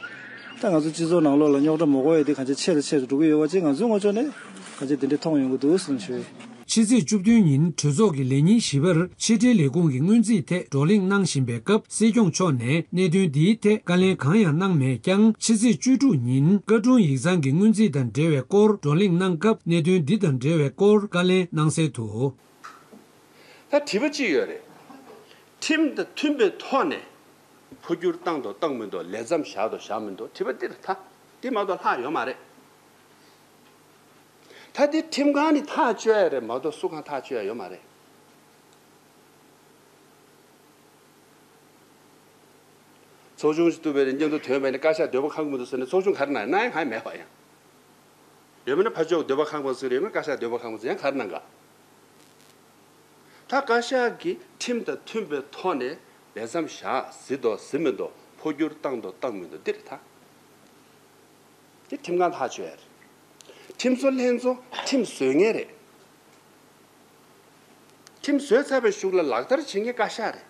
ད་ང་ཚོ་སྤྱི་ཚོགས་ནང་ལོགས་ལ་རྙོག་དྲ་མ་འགོ་ཡ་འདི་གང་ཆེ་ཆེ་རུ་ཆེ་རུ་འགྲོ་གི་ཡོད་པ་ཅིག་ང་ཚོའི་ངོས་ཕྱོགས་ནས་གང་ཆེ་དེ་འདྲས་མཐོང་ཡོང་གི་འདུག་ཟེར་ཞུ། ཕྱི་ཚེས་བཅུ་བདུན་ཉིན་གྲོས་ཚོགས་ཀྱི་ལས་ཉིན་བཞི་པར་ཕྱི་འབྲེལ་ལས་ཁུངས་ཀྱི་སྔོན་རྩིས་ཐད་བགྲོ་གླེང་གནང་བཞིན་པའི་སྐབས། སྲིད་སྐྱོང་མཆོག་ནས་གནད་དོན་འདིའི་ཐད་བཀའ་ལན་གང་ཡང་གནང་མེད་ཀྱང་། ཕྱི་ཚེས་བཅུ་དྲུག་ཉིན་བཀའ་དྲུང་ཡིག་ཚང་གི་སྔོན་རྩིས་དང་འབྲེལ་བའི་སྐོར་བགྲོ་གླེང་གནང་སྐབས། གནད་དོན་འདི་དང་འབྲེལ་བའི་སྐོར་བཀའ་ལན་གནང་གསལ་དུ། ད་དྲི་བ་གཅིག་ཡོད་རེད། ཁྲིམས་དང་མཐུན་པའི་ཐོག་ནས་འཕོ་འགྱུར་བཏང་དང་བཏང་མི་འདུག་ལས་མཚམས་བཞག་དང་བཞག་མི་འདུག་དྲི་བ་འདི་རེད་ད། འདི་མ་གཏོགས་ལྷག་ཡོད་མ་རེད། ད་འདི་ཁྲིམས་ཁང་ནས་ཐག་གཅོད་ཡ་རེད་མ་གཏོགས་སུ་གང་ཐག་གཅོད་ཡ་ཡོད་མ་རེད། ཚོགས་ཆུང་ཞིག་བཙུགས་པའི་རིང་མཉམ་དུ་ཐོན་པ་ཡིན་ན་བཀའ་ཤག་འདོད་པ་ཁེངས་ཀྱི་མི་འདུག་ཟེར་ནས་ཚོགས་ཆུང་ག་རེ་གནང་ཡ། གནང་ཡ་གང་ཡང་མེད་པ་ཡང་། ཡོད་མིན་ན་ཕར་ཕྱོགས་འདོད་པ་ཁེངས་པ་ཟེར་ཡོད་མིན་བཀའ་ཤག་འདོད་པ་ཁེངས་པ་ཟེར་ཡང་ག་རེ་གནང་ག་ད་བཀའ་ཤག་གིས་ཁྲིམས་དང་མཐུན་པའི་ཐོག་ནས་ལས་མཚམས་བཞག་ཟིན་དང་ཟིན་མི་འདུག་འཕོ་འགྱུར་བཏང་དང་བཏང་མི་འདུག་འདི་རེད་ད། འདི་ཁྲིམས་ཁང་ཐག་གཅོད་ཡ་རེད། ཁྲིམས་བཟོ་ལྷན་ཚོགས་ཁྲིམས་བཟོ་མཁན་རེད། ཁྲིམས་བཟོས་ཚར་བའི་གཞུག་ལ་ལག་བསྟར་བྱེད་མཁན་བཀའ་ཤག་རེད།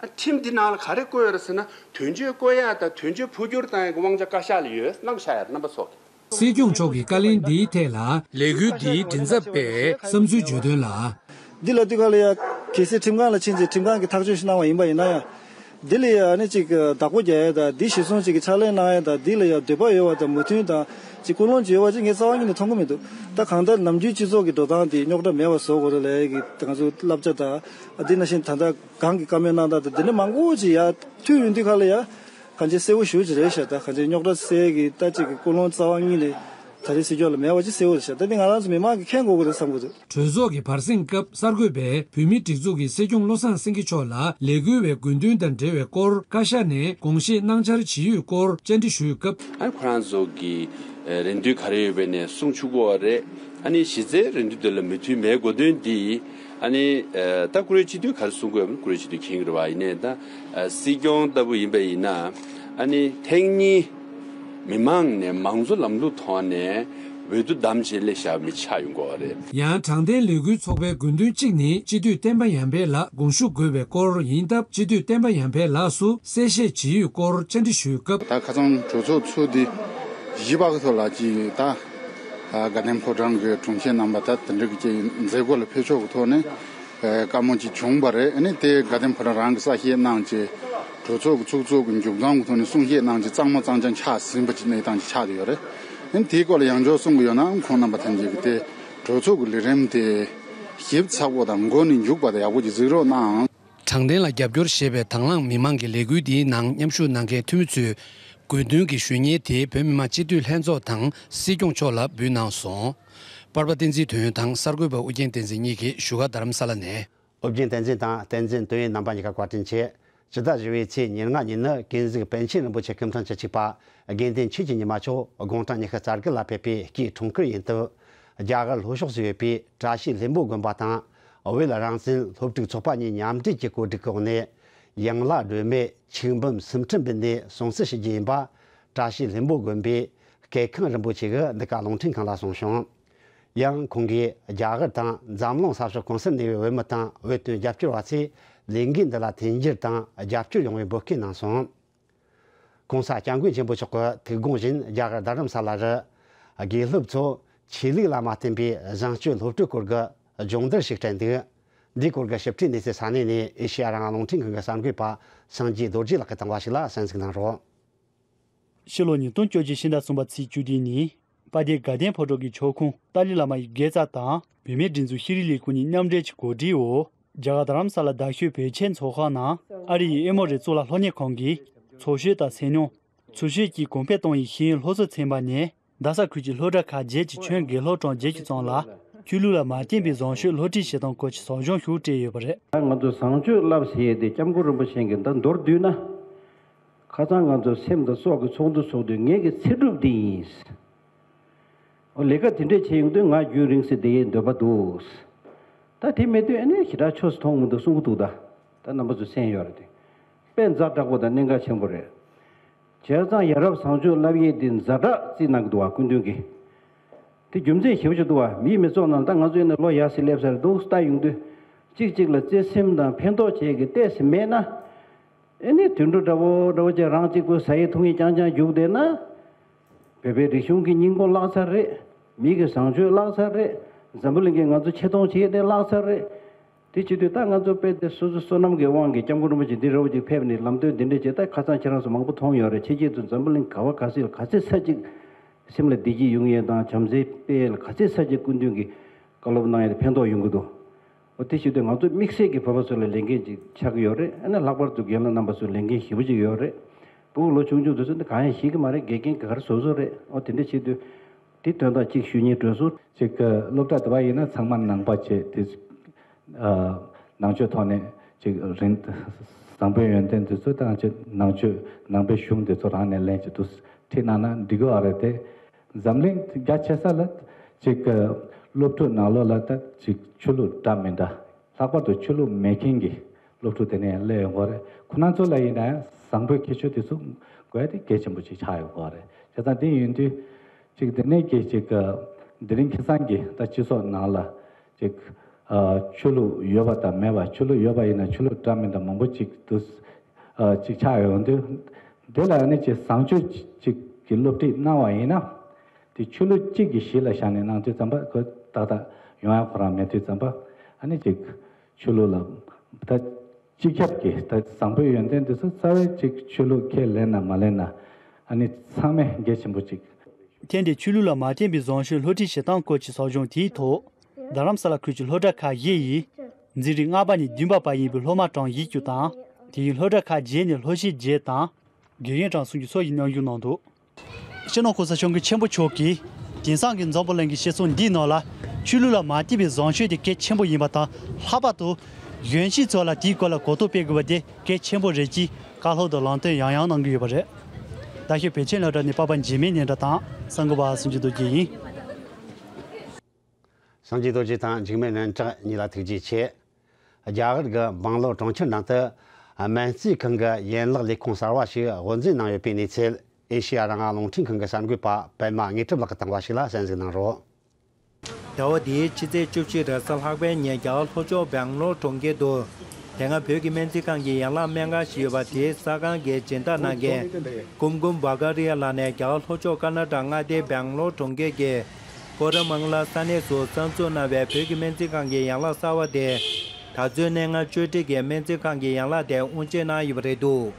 ཨ་ཁྲིམས་འདི་ནང་ལ་ག་རེ་བཀོད་ཡོད་རེད་ཟེར་ན། དོན་གཅོད་བསྐོ་ཡ་དང་དོན་གཅོད་འཕོ་འགྱུར་བཏང་ཡ་གི་དབང་ཆ་བཀའ་ཤག་ལ་ཡོད། གནང་བཞག་ཡ་རེད་རྣམ་པ་ཚོ་གིས། སྲིད་སྐྱོང་མཆོག་གི་བཀའ་ལན་འདིའི་ཐད་ལ་ལས་འགུལ་འདིའི་མགྲིན་ཚབ་པས་བསམ་ཚུལ་བརྗོད་དོན་ལ། འདི་ལ་འདི་ག་ལ་ཡ་གལ་སྲིད་ཁྲིམས་ཁང་ལ་ཕྱིན་ཚེ་ཁྲིམས་ཁང་གིས་ཐག་གཅོད་ཞིག་གནང་བ་ཡིན་པ་ཡིན་ན་ཡང་། འདི་ལ་ཡ་ཨ་ནི་ཅིག་བདག་པོ་རྒྱག་ཡ་དང་འདི་གཞིར་བཟུང་ཅིག་གི་ཕྱག་ལས་གནང་ཡ་དང་འདི་ལ་ཡ་འདོད་པ་ཡོད་པ་དང་མོས་མཐུན་དང་ཅིག་ཀུན་སློང་ཅིག་ཡོད་པ་ཅིག་ངས་རྩ་བ་ཉིད་ནས་མཐོང་གི་མི་འདུག་ད་གང་ལྟར་ནམ་རྒྱུན་སྤྱི་ཚོགས་ཀྱི་འགྲོ་སྟངས་དེ་རྙོག་དྲ་མེད་པ་བཟོ་དགོས་རེད་ལབ་ཡ་གི་ང་ཚོ་བསླབ་བྱ་དང་། ཨ་འདི་ནང་བཞིན་ད་ལྟ་གང་གི་བཀའ་མོལ་གནང་སྟངས་དང་འདི་འདྲ་མང་པོ་ཅིག་ཡ་ཐུག་ཡོང་དུས་ག་ལ་ཡ། གང་ཅི་གསལ་པོ་ཞེ་པོ་ཅིག་རེད་ཤག་ད་གང་ཅི་རྙོག་དྲ་སེལ་གྱི་ད་ཅིག་གི་ཀུན་སློང་རྩ་བ་ཉིད་ནས་ ད་རེས་སྲིད་སྐྱོང་ལ་མེད་པ་ཅིག་གསལ་བོ་རེད་ཤག་ད་འདི་ང་རང་ཚོ་མི་མང་གིས་མཁྱེན་དགོས་ཀྱི་རེད་བསམ་གྱི་འདུག་གྲོས་ཚོགས་ཀྱི་བར་གསེང་སྐབས་གསར་འགོད་པས་བོད་མིའི་སྒྲིག་འཛུགས་ཀྱི་སྲིད་སྐྱོང་བློ་བཟང་སེང་གེ་མཆོག་ལ་ལས་འགུལ་བའི་དགོས་འདུན་དང་འབྲེལ་བའི་སྐོར་བཀའ་ཤག་ནས་དགོངས་བཞེས་གནང་འཆར་ཇི་ཡོད་སྐོར་བཅར་འདྲི་ཞུས་སྐབས། ཨ་ཁོ་རང་ཚོ་གི་རེ་འདུན་ག་རེ་ཡོད་པ་ནས་གསུང་ཆོག་གི་རེད། ཨ་ནི་གཞི་རྩའི་རེ་འདུན་དེ་ལ་མོས་མཐུན་མེད་དགོས་དོན་འདི། ཨ་ནི་ད་བཀུར་འོས་སྤྱི་འཐུས་ག་རེ་གསུང་དགོས་ཡོད་པ་བཀུར་འོས་སྤྱི་འཐུས་མཁྱེན་གྱི་རེད་བ། ཡིན་ནའི་ད་སྲིད་སྐྱོང་ལྟ་བུ་ཡིན་པ་ཡིན་ན། ཨ་ནི་ཐེངས་གཉིས་མི་མང་ནས་མང་གཙོ་ལམ་ལུགས་ཐོག་ནས་འོས་བསྡུ་བདམས་བྱས་སླེབས་བཞག་མི་ཆགས་ཡོང་གི་རེད། ཡང་དྲང་བདེན་ལས་འགུལ་ཚོགས་པའི་དགོས་འདུན་གཅིག་ནི་སྤྱི་འཐུས་བསྟན་པ་ཡར་འཕེལ་ལགས་དགོངས་ཞུ་དགོས་པའི་སྐོར་ཡིན་སྟབས། སྤྱི་འཐུས་བསྟན་པ་ཡར་འཕེལ་ལགས་སུ་གསལ་བཤད་ཇི་ཡོད་སྐོར་བཅར་འདྲི་ཞུས་སྐབས། ད་ཁ་སང་གྲོས་ཚོགས་ཚུགས་ཏེ་བཞི་པ་གི་ཐོག་ལ་ཅིག་ད་དགའ་ལྡན་ཕོ་བྲང་གི་དྲུང་ཆེ་རྣམ་པ་ད་དེ་འདྲ་གི་ཅིག་མཛད་སྒོ་ལ་ཕེབས་ཕྱོགས་ཀྱི་ཐོག་ནས། ཨེ། བཀའ་མོལ་ཅིག་བྱུང་བ་རེད། ཨ་ནི་དེ་དགའ་ལྡན་ཕོ་བྲང་རང་གིས་གསལ་བཤད་གནང་བྱས། གྲོས་ཚོགས་ཀྱི་ཚོགས་གཙོ་གི་མཇུག་བསྡོམས་ཀྱི་ཐོག་ནས་གསུང་བཤད་གནང་བྱས་གཙང་མ་གཙང་རྐྱང་ཆགས་ཟིན་པ་ཅིག་གནས་སྟངས་ཅིག་ཆགས་བསྡད་ཡོད་རེད། ཨ་ནི་དེའི་སྐོར་ལ་ཡང་ཅིག་གསུང་གི་ཡོད་ན། ཁོང་རྣམ་པ་ཐམས་ཅད་ཀྱིས་དེ་གྲོས་ཚོགས་ཀྱི་ལས་རིམ་དེ་ཞིབ་ཚགས་པོ་དང་མགོ་ནས་མཇུག་བར་དུ་ཡག་པོ་ཅིག་གཟིགས་རོགས་གནང་། དྲང་བདེན་ལ་རྒྱབ་སྐྱོར་ཞེས་པའི་དང་བླངས་མི་མང་གི་ལས་འགུལ་འདིའི་ནང་མཉམ་ཞུགས་གནང་མཁན་འཐུས་མི་ཚོས་དགོས་འདུན་གྱི་ཞུ་སྙན་དེ་བོད་མི་མང་སྤྱི་འཐུས་ལྷན་ཚོགས་དང་སྲིད་སྐྱོང་མཆོག་ལ་འབུལ་གནང་སོང་། པར་པ་བསྟན་འཛིན་དོན་དང་གསར་འགོད་པ་ཨུ་རྒྱན་བསྟན་འཛིན་གཉིས་ཀྱིས་བཞུགས་སྒར་རྡ་རམ་ས་ལ་ནས། ཨུ་རྒྱན་བསྟན་འཛིན་དང་བསྟན་འཛིན་དོན་ཡོད་རྣམ་པ་གཉིས་ཀ་བཀའ་དྲིན་ཆེ། སྤྱི་ཟླ་བཞི་པའི་ཚེས་ཉེར་ལྔ་ཉིན་ནི་ཀུན་གཟིགས་པཎ་ཆེན་རིན་པོ་ཆེ་སྐུ་ཕྲེང་བཅུ་གཅིག་པ་དགེ་འདུན་ཆོས་ཀྱི་ཉི་མ་མཆོག་དགུང་གྲངས་ཉི་ཤུ་རྩ་དགུ་ལ་ཕེབས་པའི་སྐུའི་འཁྲུངས་སྐར་ཡིན་སྟབས། རྒྱ་གར་ལྷོ་ཕྱོགས་སུ་ཡོད་པའི་བཀྲ་ཤིས་ལྷུན་པོ་དགོན་པ་དང་བོད་རང་བཙན་སློབ་ཕྲུག་ཚོགས་པ་གཉིས་མཉམ་འབྲེལ་གྱི་གོ་སྒྲིག་འོག་ནས། ཡང་ལ་སྒྲོལ་མས་ཆིག་འབུམ་སུམ་ཁྲི་འབུལ་ནས་སྲུང་བརྩི་ཞུ་རྒྱུ་ཡིན་པ། བཀྲ་ཤིས་ལྷུན་པོ་དགོན་པའི་སྐལ་ཁང་རིན་པོ་ཆེ་གིས་འདི་ག་རླུང་འཕྲིན་ཁང་ལ་གསུངས་བྱུང་། ཡང་ཁོང་གིས་རྒྱ་གར་དང་འཛམ་གླིང་ས་ཕྱོགས་གང་སར་གནས་པའི་བོད་མི་དང་བོད་དོན་རྒྱབ་སྐྱོར་བ་ཚོས་ལས་འགུལ་འདི་ལ་མཐུན་འགྱུར་དང་རྒྱབ་སྐྱོར་ཡོང་བའི་འབོད་སྐུལ་གནང་སོང་། ྋགོང་ས་ྋསྐྱབས་མགོན་ཆེན་པོ་མཆོག་གི་ཐུགས་དགོངས་བཞིན་རྒྱ་གར་རྡ་རམ་ས་ལ་རུ། དགེ་སློབ་ཚོ་ཆོས་ལུགས་ལ་མ་བརྟེན་པའི་བཟང་སྤྱོད་སློབ་ཕྲུག་སྐོར་གྱི་སྦྱོང་བརྡར་ཞིག་སྤྲད་འདུག་འདིའི་སྐོར་གྱི་ཞིབ་ཕྲའི་གནས་ཚུལ་ས་གནས་ནས་ཨེ་ཤེ་ཡ་རང་དབང་རླུང་འཕྲིན་ཁང་གི་གསར་འགོད་པ་སངས་རྒྱས་རྡོ་རྗེ་ལགས་ཀྱིས་དང་བ་ཞིག་ལ་གསན་གཟིགས་གནང་རོགས། ཕྱི་ལོ་ཉིས་སྟོང་བཅོ་བརྒྱད་ཕྱི་ཟླ་གསུམ་པ་ཚེས་བཅུ་བདུན་ཉིན། དཔལ་ལྡན་དགའ་ལྡན་ཕོ་བྲང་གི་ཆོས་ཁང་ཏཱ་ལའི་བླ་མ་ཡི་དགེ་རྩ་དང་བོད་མིའི་སྒྲིག་འཛུགས་ཤེས་རིག་ལས་ཁུངས་གཉིས་མཉམ་འབྲེལ་གྱི་གོ་སྒྲིག་འོག་རྒྱ་གར་རྡ་རམ་ས་ལ་རྡ་ཤོད་བོད་ཆེན་ཚོགས་ཁང་ནང་ཨ་རི་ཡི་ཨེ་མོ་རི་གཙུག་ལག་སློབ་གཉེར་ཁང་གིས་ཚོགས་ཤོས་དང་ཚེ་ཉུང་། ཚོགས་ཤོས་ཀྱིས་གོང་འཕེལ་གཏོང་བའི་ཤེས་ཡོན་སློབ་གསོ་ཚན་པ་ནས་རྡ་ས་ཁུལ་གྱི་སློབ་གྲྭ་ཁག་བརྒྱད་ཀྱི་ཁྱོན་དགེ་སློབ་གྲངས་བརྒྱད་ཅུ་ཙམ་ལ་ཆོས་ལུགས་ལ་མ་བརྟེན་པའི་བཟང་སྤྱོད་སློབ་ཁྲིད་བྱེད་སྟངས་སྐོར་གྱི་ཟབ་སྦྱོང་ཞིག་སྤྲད་ཡོད་པ་རེད། ད་ང་ཚོ་བཟང་སྤྱོད་བསླབ་ཟེར་ཡས་དེ་སྐྱབས་མགོན་རིན་པོ་ཆེ་གིས་ད་མདོར་བསྡུས་ན། ཁ་སང་ང་ཚོ་སེམས་དང་སྲོག་གི་ཚོགས་འདུ་ཚོགས་དུས་ངེད་ཀྱི་ཚེ་སྒྲུབ་འདི་ཡིན། འོ་ལས་ཀ་དེ་འདྲས་བྱེད་ཡོང་དུས་ང་རྒྱུན་རིང་སེ་བསྡད་ཡའི་འདོད་པ་འདུག་ད་དེ་མེད་དུས་ཨ་ནི་ཞེ་དྲག་ཆོས་སུ་མཐོང་མི་འདུག་གསུང་གི་འདུག་ད་ད་རྣམ་པ་ཚོ་གསན་ཡོད་རེད་དེ། དཔེ་ཛ་དྲག་པོ་དང་གནད་འགག་ཆེན་པོ་རེད། བྱས་ཙང་ཡ་རབས་བཟང་སྤྱོད་བསླབ་ཡས་འདི་ཛ་དྲག་བརྩིས་གནང་གི་འདུག་བ་སྐུ་མདུན་གྱིས། དེ་རྒྱུ་མཚན་ཞེ་པོ་ཅིག་འདུག་བ་མིའི་མི་ཚོགས་ནང་ད་ང་ཚོ་ཡིན་ན་ལོ་ཡག་སེ་སླེབས་ཚར་འདུག་ལྟ་ཡོང་དུས། གཅིག་གཅིག་ལ་བརྩེ་སེམས་དང་ཕན་ཐོགས་བྱེད་ཀྱི་ལྟས་སེ་མེད་ན། ཨེ་ནི་དུད་འགྲོ་འདྲ་བོ་འདྲ་བོ་ཅིག་རང་གཅིག་པུ་ཟ་ཡི་འཐུང་ཡི་རྐྱང་རྐྱང་རྒྱུགས་བསྡད་ན། བོད་པའི་རིག་གཞུང་གི་སྙིང་པོ་བརླག་ཚར་རེད། མི་གི་བཟང་སྤྱོད་བརླག་ཚར་རེད། འཛམ་བུ་གླིང་གིས་ང་ཚོ་ཆེ་མཐོང་བྱེད་ཡས་དེ་བརླག་ཚར་རེད། དེ་བྱེད་དུས་ད་ང་ཚོ་དཔེ་དེ་སོ་སོ་བསོད་ནམས་ཀྱི་དབང་གིས་སྐྱབས་མགོན་རིན་པོ་ཆེ་འདི་འདྲ་བོ་ཅིག་ཕེབས་ནས་ལམ་སྟོན་འདི་འདྲ་བྱས། ད་ཁ་སང་ཁྱེད་རང་ཚོ་མང་པོ་མཐོང་ཡོད་རེད། ཕྱི་རྒྱལ་དུ་འཛམ་བུ་གླིང་ག་བ་ག་ཚོད་ལ་ག་ཚོད་ས་ཅིག་སེམས་ལ་བདེ་སྐྱིད་ཡོང་ཡས་དང་བྱམས་བརྩེ་སྤེལ་ཡས་ལ་ག་ཚོད་ས་ཅིག་སྐུ་མདུན་གྱིས་བཀའ་སློབ་གནང་ཡས་དེ་ཕན་ཐོགས་ཡོང་གི་འདུག་འོ་དེ་བྱེད་དུས་ང་ཚོ་དམིགས་བསལ་གྱི་བོད་པ་ཚོ་ལ་ལས་འགན་ཅིག་ཆགས་ཀྱི་ཡོད་རེད། ཨ་ནི་ལྷག་པར་དུ་རྒན་ལགས་རྣམ་པ་ཚོའི་ལས་འགན་ཞེ་པོ་ཅིག་ཡོད་རེད། ཕྲུ་གུ་ལོ་ཆུང་ཆུང་དེ་ཚོ་འདི་གང་ཡང་ཤེས་ཀྱི་མ་རེད། དགེ་རྒན་ག་རེ་བཟོ་བཟོ་རེད། འོ་དེ་འདྲ་བྱེད་དུས་དེ་དོན་དག་ཅིག་ཞུ་སྙིང་འདོད་སོང་། ཅིག་སློབ་གྲྭ་དེ་བ་ཡིན་ན་ཚང་མ་ནང་པ་བྱས་དེ། ཨ། ནང་ཆོས་ཐོག་ནས་ཅིག་རིན། བཟང་པོའི་ཡོན་ཏན་དེ་ཚོ་དང་ཅིག་ནང་ཆོས་ནང་པའི་གཞུང་དེ་ཚོ་རང་ནས་ལེན་གྱི་འདུག་ཁྲིད་གནང་ན་འགྲིག་གི་ཨ་རེད་དེ། འཛམ་གླིང་རྒྱ་ཆེ་ས་ལ་ཅིག་སློབ་ཕྲུག་ནང་ལོགས་ལ་ད་ཅིག་ཆོས་ལུགས་འདྲ་མི་འདྲ། ལྷག་པར་དུ་ཆོས་ལུགས་མེད་མཁན་གྱི་སློབ་ཕྲུག་དེ་ནས་ཡང་སླེབས་ཡོང་གི་རེད། ཁོ་རང་ཚོ་ལ་ཡིན་ན་ཡང་བཟང་པོའི་ཁྱད་ཆོས་དེ་ཚོ་དགོས་ཡ་དེ་གལ་ཆེན་པོ་ཅིག་ཆགས་ཡོང་གི་རེད། བྱས་ཙང་དེ་ཡིན་དུས་ཅིག་དེ་ནས་ཀྱི་ཅིག་དེ་རིང་ཁ་སང་གི་ད་སྤྱི་ཚོགས་ནང་ལ་ཅིག་ཆོས་ལུགས་ཡོད་པ་དང་མེད་པ། ཆོས་ལུགས་ཡོད་པ་ཡིན་ན་ཆོས་ལུགས་འདྲ་མི་འདྲ་མང་པོ་ཅིག་འདུག་ཅིག་ཆགས་ཡོང་དུས། དེ་ལ་ནི་ཅིག་བཟང་སྤྱོད་ཅིག་གི་སློབ་ཁྲིད་གནང་བ་ཡིན་ན། དེ་ཆོས་ལུགས་གཅིག་གི་གཞི་ལ་བཞག་ནས་གནང་དུས་ཙམ་པ་ཁོ་ཏག་ཏག་ཡོང་ཡ་ཁོ་རང་མེད་དུས་ཙམ་པ། ཨ་ནི་ཅིག་ཆོས་ལུགས་ལ་ད་སྤྱི་ཁྱབ་ཀྱི་ད་བཟང་པོའི་ཡོན་ཏན་དེ་ཚོ་རྩ་བའི་ཅིག་ཆོས་ལུགས་ཁས་ལེན་ན་མ་ལེན་ན། ཨ་ནི་ཚང་མས་གལ་ཆེན་པོ་ཅིག་ཐེངས་འདིའི་ཆོས་ལུགས་ལ་མ་བརྟེན་པའི་བཟང་སྤྱོད་སློབ་ཁྲིད་བྱེད་སྟངས་སྐོར་གྱི་ཟབ་སྦྱོང་དེའི་ཐོག་རྡ་རམ་ས་ལ་ཁུལ་གྱི་སློབ་གྲྭ་ཁག་བཞི་ཡི་འཛིན་རིམ་ལྔ་པ་ནས་བདུན་པ་བར་ཡིན་པའི་སློབ་མ་གྲངས་བཞི་བཅུ་དང་། དེ་བཞིན་སློབ་གྲྭ་ཁག་བརྒྱད་ནས་སློབ་ཞིག་བརྒྱད་དང་། དགེ་རྒན་གྲངས་སུམ་ཅུ་སོགས་ཀྱིས་མཉམ་ཞུགས་གནང་འདུག་སྤྱི་ནོར་གོང་ས་སྐྱབས་མགོན་ཆེན་པོ་མཆོག་གིས་ དེང་སང་གི་འཛམ་བུ་གླིང་གི་སྤྱི་ཚོགས་འདིའི་ནང་ལ་ཆོས་ལུགས་ལ་མ་བརྟེན་པའི་བཟང་སྤྱོད་དེ་གལ་ཆེན་པོ་ཡིན་པ་དང་། ལྷག་པར་དུ་གཞོན་སྐྱེས་ཚོ་ལ་དེའི་སྐོར་ལ་གོ་རྟོགས་སྤེལ་དགོས་པ་དེ་གལ་ཆེན་པོ་རེད་ཅེས་བཀའ་སློབ་དང་ལམ་སྟོན་ཡང་ཡང་གནང་གི་ཡོད་པ་རེད། རྟ་ཤོད་བོད་ཆེན་སློབ་གྲྭ་ནས་པ་ཕ་འཇིགས་མེད་སྙན་གྲགས་དང་གསར་འགོད་པ་སངས་རྒྱས་རྡོ་རྗེ་ཡིན། སངས་རྒྱས་རྡོ་རྗེ་དང་འཇིགས་མེད་སྙན་གྲགས་གཉིས་ལ་ཐུགས་རྗེ་ཆེ། རྒྱ་གར་གྱི་སྦང་ལོར་གྲོང་ཁྱེར་ནང་དུ་སྨན་རྩིས་ཁང་གི་ཡན་ལག་ལས་ཁུངས་གསར་བ་ཞིག་དབུ་འཛུགས་གནང་ཡོད་པའི་གནས་ཚུལ། ཨེ་ཤེ་ཡ་རང་དབང་རླུང་འཕྲིན་ཁང་གི་གསར་འགོད་པ་པད་མ་དངོས་གྲུབ་ལགས་ཀྱིས་བཏང་བ་ཞིག་ལ་གསན་གཟིགས་གནང་རོགས། ཟླ་བ་འདིའི་ཕྱི་ཚེས་བཅུ་བཞི་རེས་གཟའ་ལྷག་པའི་ཉིན། རྒྱ་གར་ལྷོ་ཕྱོགས་སྦེང་ལོར་གྲོང་ཁྱེར་དུ། དེ་སྔ་བོད་ཀྱི་སྨན་རྩིས་ཁང་གི་ཡན་ལག་སྨན་ཁང་ཞིག་ཡོད་པ་དེའི་ས་ཁང་གི་སྦྱིན་བདག་གནང་མཁན་ཀུམ་ཀུམ་བྷ་ག་རི་ཡ་ལགས་ནས། རྒྱ་གར་ལྷོ་ཕྱོགས་ཀར་ན་ཊ་མངའ་སྡེའི་སྦེང་ལོར་གྲོང་ཁྱེར་གྱི་ཀོ་ར་མང་ལ་ས་གནས་སུ་གསར་འཛུགས་གནང་བའི་བོད་ཀྱི་སྨན་རྩིས་ཁང་གི་ཡན་ལག་གསར་བ་དེ། ད་ཚོད་གནས་ལྔ་བཅུ་ཁྲི་གི་སྨན་རྩིས་ཁང་གི་ཡན་ལག་དེ་དབུ་འབྱེད་གནང་ཡོད་པ་རེད་འདུག་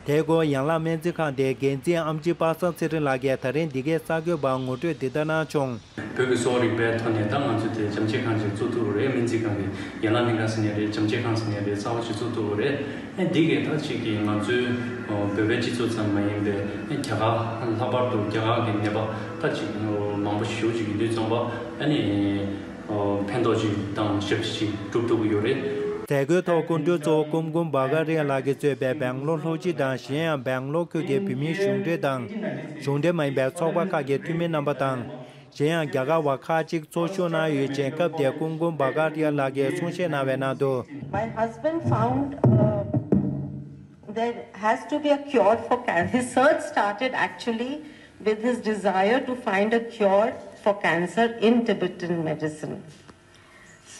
དེའི་སྐོར་ཡན་ལག་སྨན་རྩིས་ཁང་དེའི་འགན་འཛིན་ཨམ་ཆི་པ་སངས་ཚེ་རིང་ལགས་ཀྱིས་ད་རིང་འདི་གའི་གསར་འགོད་པར་ངོ་སྤྲོད་འདི་ལྟར་གནང་བྱུང་། བོད་ཀྱི་གསོ་བ་རིག་པའི་ཐོག་ནས་ད་ང་ཚོས་དེ་བྱམས་བརྩེ་ཁང་ཅིག་བཙུགས་ཐུབ་པ་རེད། སྨན་རྩིས་ཁང་གི་ཡན་ལག་སྨན་ཁང་ཟེར་ནའི་རེད། བྱམས་བརྩེ་ཁང་ཟེར་ནའི་རེད། གསར་བ་ཞིག་བཙུགས་ཐུབ་པ་རེད། ཨེ་འདི་གས་ད་ཅིག་གིས་ང་ཚོའི་བོད་པའི་སྤྱི་ཚོགས་ཙམ་མ་ཡིན་པའི་ཨེ་རྒྱ་གར། ལྷག་པར་དུ་རྒྱ་གར་གྱི་ནད་པ་ད་ཅིག་མང་པོ་ཞེ་པོ་ཅིག་ཡོད་དུས་ཙམ་པ་ཨ་ནི་ཕན་ཐོགས་ཅིག་དང་ཞབས་ཕྱི་ཅིག་སྒྲུབ་ཐུབ་ཀྱི་ཡོད་རེད། མཛད་སྒོའི་ཐོག་སྐུ་མགྲོན་གཙོ་བོ་ཀུམ་ཀུམ་བྷ་ག་རི་ཡ་ལགས་ཀྱིས་གཙོས་པའི་སྦེང་ལོར་ལྷོ་སྤྱི་དང་གཞན་ཡང་སྦེང་ལོར་ཁུལ་གྱི་བོད་མིའི་གཞུང་འབྲེལ་དང་གཞུང་འབྲེལ་མ་ཡིན་པའི་ཚོགས་པ་ཁག་གི་འཐུས་མི་རྣམ་པ་དང་། གཞན་ཡང་རྒྱ་གར་བ་ཁག་ཅིག་ཚོགས་ཞུགས་གནང་ཡོད་ཅིང་། སྐབས་དེར་ཀུམ་ཀུམ་བྷ་ག་རི་ཡ་ལགས་ཀྱིས་གསུང་བཤད་གནང་བའི་ནང་དུ། My husband found, uh, there has to be a cure for cancer. His search started actually with his desire to find a cure for cancer in Tibetan medicine.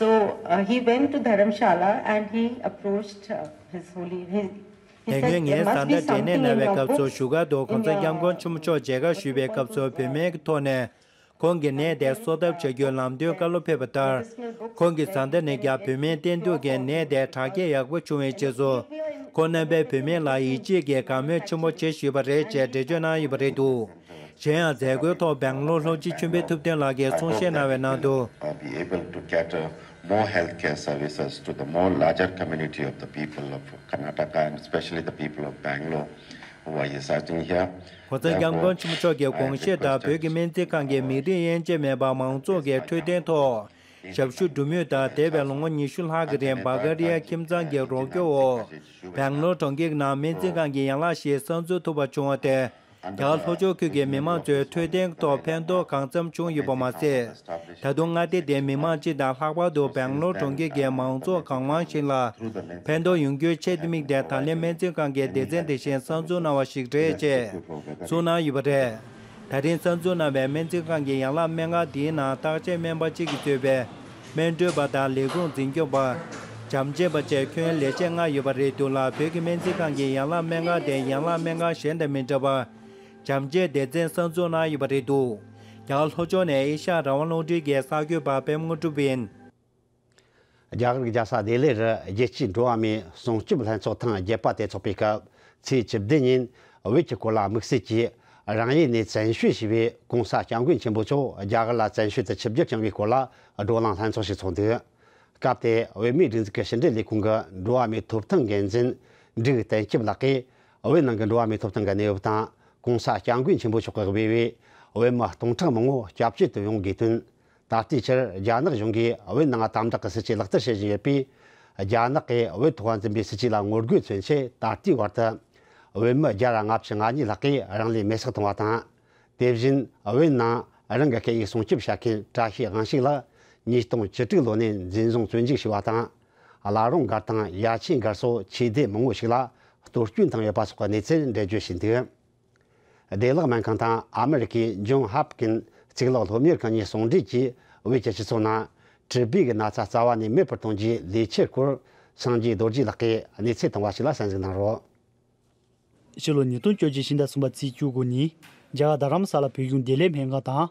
So, uh, he went to Dharamshala and he approached, uh, his holy, he, he དེ་སྔོན་said, "There ངའི་བཟའ་must be ཟླ་འབྲས་ནད་something ན་in བའི་your སྐབས་སུ་books, བཞུགས་སྒར་དུ་གོང་ས་སྐྱབས་མགོན་ཆེན་པོ་མཆོག་མཇལ་ཁ་ཞུས་པའི་སྐབས་སུ་བོད་སྨན་གྱི་ཐོག་ནས་ཁོང་གི་ནད་དེ་གསོ་ཐབས་བྱ་རྒྱུའི་ལམ་སྟོན་བཀའ་སློབ་ཕེབས་པ་ལྟར། ཁོང་གི་བཟའ་ཟླ་ནས་ཀྱང་བོད་སྨན་བསྟེན་དུས་ཀྱི་ནད་དེ་དྲག་སྐྱེད་ཡག་པོ་བྱུང་བའི་རྗེས་སུ། ཁོང་རྣམ་པས་བོད་སྨན་ལ་ཡིད་ཆེས་ཀྱིས་དགའ་མོས་ཆེན་པོ་བྱེད་བཞིན་པ་རེད་ཅེས་འགྲེལ་བརྗོད་གནང་ཡོད་པ་རེད་འདུག་གཞན་ཡང་མཛད་སྒོའི་ཐོག་སྦེང་ལོར་ལྷོ་སྤྱི་ཆོས་འཕེལ་ཐུབ་བསྟན་ལགས་ཀྱིས་གསུང་བཤད་གནང་བའི་ནང་དུ། Uh, be able to cater more healthcare services to the more larger community of the people of Karnataka and especially the people of Bangalore who are residing here. གོང་ས་སྐྱབས་མགོན་ཆེན་པོ་མཆོག་གི་དགོངས་བཞེད་ལྟར་བོད་ཀྱི་སྨན་རྩིས་ཁང་གིས་མི་རིགས་དབྱེ་འབྱེད་མེད་པར་མང་ཚོགས་ཀྱི་འཕྲོད་བསྟེན་ཐོག་ཞབས་ཞུ་སྒྲུབ་མུས་དང་། འདས་པའི་ལོ་ངོ་ཉི་ཤུ་ལྷག་གི་རིང་བྷ་ག་རི་ཡ་ཁྱིམ་ཚང་གི་རོགས་སྐྱོར་འོག་སྦེང་ལོར་གྲོང་ཁྱེར་ནང་སྨན་རྩིས་ཁང་གི་ཡན་ལག་ཞིག་གསར་འཛུགས་ཐུབ་པ་བྱུང་བ་དེ། རྒྱ་གར་ལྷོ་ཕྱོགས་ཁུལ་གྱི་མི་མང་ཚོའི་འཕྲོད་བསྟེན་ཐོག་ཕན་ཐོགས་གང་འཚམ་བྱུང་ཡོད་པ་མ་ཟད། ད་དུང་མངའ་སྡེ་དེའི་མི་མང་སྤྱི་དང་། ལྷག་པར་དུ་སྦེང་ལོར་གྲོང་ཁྱེར་གྱི་མང་ཚོགས་གང་མང་ཞིག་ལ་ཕན་ཐོགས་ཡོང་རྒྱུའི་ཆེད་དུ་དམིགས་ཏེ། ད་ལན་སྨན་རྩིས་ཁང་གི་སྡེ་ཚན་དེ་བཞིན་གསར་འཛུགས་གནང་བ་ཞིག་རེད་ཅེས་གསུངས་གནང་ཡོད་པ་རེད། ད་རིང་གསར་འཛུགས་གནང་བའི་སྨན་རྩིས་ཁང་གི་ཡན་ལག་སྨན་ཁང་འདིའི་ནང་བརྟག་དཔྱད་སྨན་པ་གཅིག་གིས་གཙོས་པའི་སྨན་སྤྲོད་པ་དང་། ལས་ཁུངས་འཛིན་སྐྱོང་པ། བྱམས་བརྩེ་བ་བཅས་ཁྱོན་ལས་བྱེད་ལྔ་ཡོད་པ་རེད་འདུག་ལ། བོད་ཀྱི་སྨན་རྩིས་ཁང་གི་ཡན་ལག་སྨན་ཁང་དེ་ཡན་ལག་སྨན་ཁང་གཞན་དང་མི་འདྲ་བར། བྱམས་བརྩེའི་སྡེ་ཚན་གསར་འཛུགས་གནང་ཡོད་པ་རེད་འདུག་རྒྱ་གར་ལྷོ་ཕྱོགས་ནས་ཨེ་ཤ་ཡ་རང་དབང་རླུང་འཕྲིན་གྱི་གསར་འགོད་པ་པད་མ་དངོས་གྲུབ་ཡིན། རྒྱ་གར་གྱི་རྒྱལ་ས་ལྡི་ལི་རུ་རྒྱལ་སྤྱིའི་འགྲོ་བ་མིའི་སྲུང་སྐྱོབ་ལྷན་ཚོགས་ཐེངས་བརྒྱད་པ་དེ་འཚོགས་པའི་སྐབས། ཚེས་བཅུ་བདུན་ཉིན་བོད་ཀྱི་སྐོར་ལ་དམིགས་བསལ་གྱིས་རང་ཡུལ་ནས་བཙན་བྱོལ་ཞེས་པའི་གོང་ས་སྐྱབས་མགོན་ཆེན་པོ་མཆོག་རྒྱ་གར་ལ་བཙན་བྱོལ་དུ་ཆིབས་བསྒྱུར་བསྐྱངས་པའི་སྐོར་ལ་བགྲོ་གླེང་ལྷན་ཚོགས་ཤིག་འཚོགས་འདུག་སྐབས་དེར་བོད་མིའི་སྒྲིག་འཛུགས་ཀྱི་ཕྱི་འབྲེལ་ལས་ཁུངས་ཀྱི་འགྲོ་བ་མིའི་ཐོབ་ཐང་འགན་འཛིན་འབྲུག་བསྟན་སྐྱབས་ལགས་ཀྱིས། བོད་ནང་གི་འགྲོ་བ་མིའི་ཐོབ་ཐང་གི་གནས་བབ་དང་། གོང་ས་སྐྱབས་མགོན་ཆེན་པོ་མཆོག་གིས་སྤེལ་བའི་བོད་མི་སྟོང་ཕྲག་མང་པོ་སྐྱབས་བཅོལ་དུ་ཡོང་དགོས་དོན། ད་ལྟའི་ཆར་རྒྱ་ནག་གཞུང་གིས་བོད་ནང་དམ་དྲག་གི་སྲིད་ཇུས་ལག་བསྟར་བྱེད་བཞིན་ཡོད་པས། རྒྱ་ནག་གིས་བོད་ཐོག་འཛིན་པའི་སྲིད་ཇུས་ལ་ངོ་རྒོལ་མཚོན་ཆེད། ད་ལྟའི་བར་དུ་བོད་མི་བརྒྱ་དང་ལྔ་བཅུ་ང་གཉིས་ལྷག་གིས་རང་ལུས་མེར་སྲེག་བཏང་བ་དང་། དེ་བཞིན་བོད་ནང་རང་གི་སྐད་ཡིག་སྲུང་སྐྱོབ་བྱ་མཁན་བཀྲ་ཤིས་དབང་ཕྱུག་ལགས་ཉིས་སྟོང་བཅུ་དྲུག་ལོ་ནས་འཛིན་བཟུང་བཙོན་འཇུག་བྱས་པ་དང་། བླ་རུང་སྒར་དང་ཡ་ཆེན་སྒར་སོགས་ཆོས་སྡེ་མང་པོ་ཞིག་ལ་གཏོར་སྐྱོན་བཏང་ཡོད་པ་སོགས་ཀྱི་གནས་ཚུལ་འགྲེལ་བརྗོད་བྱས་འདུག་བདེ་བླག་སྨན་ཁང་དང་ཨ་མེ་རི་ཁའི་ཇོན་ཧོབ་ཀིན་གཙུག་ལག་སློབ་གཉེར་ཁང་གཉིས་ཟུང་འབྲེལ་གྱིས་བོད་ཀྱི་སྤྱི་ཚོགས་ནང་ཊི་བི་གི་ན་ཚ་རྩ་བ་ནས་མེད་པར་གཏོང་རྒྱུའི་ལས་འཆར་སྐོར་སངས་རྒྱས་རྡོ་རྗེ་ལགས་ཀྱིས་གནས་ཚུལ་བཏང་བ་ཞིག་ལ་གསན་གཟིགས་གནང་རོགས། ཕྱི་ལོ་ཉིས་སྟོང་བཅོ་བརྒྱད་ཕྱི་ཟླ་གསུམ་པ་ཚེས་བཅུ་དགུ་ཉིན་རྒྱ་གར་རྡ་རམ་ས་ལ་བོད་གཞུང་བདེ་ལེགས་སྨན་ཁང་དང་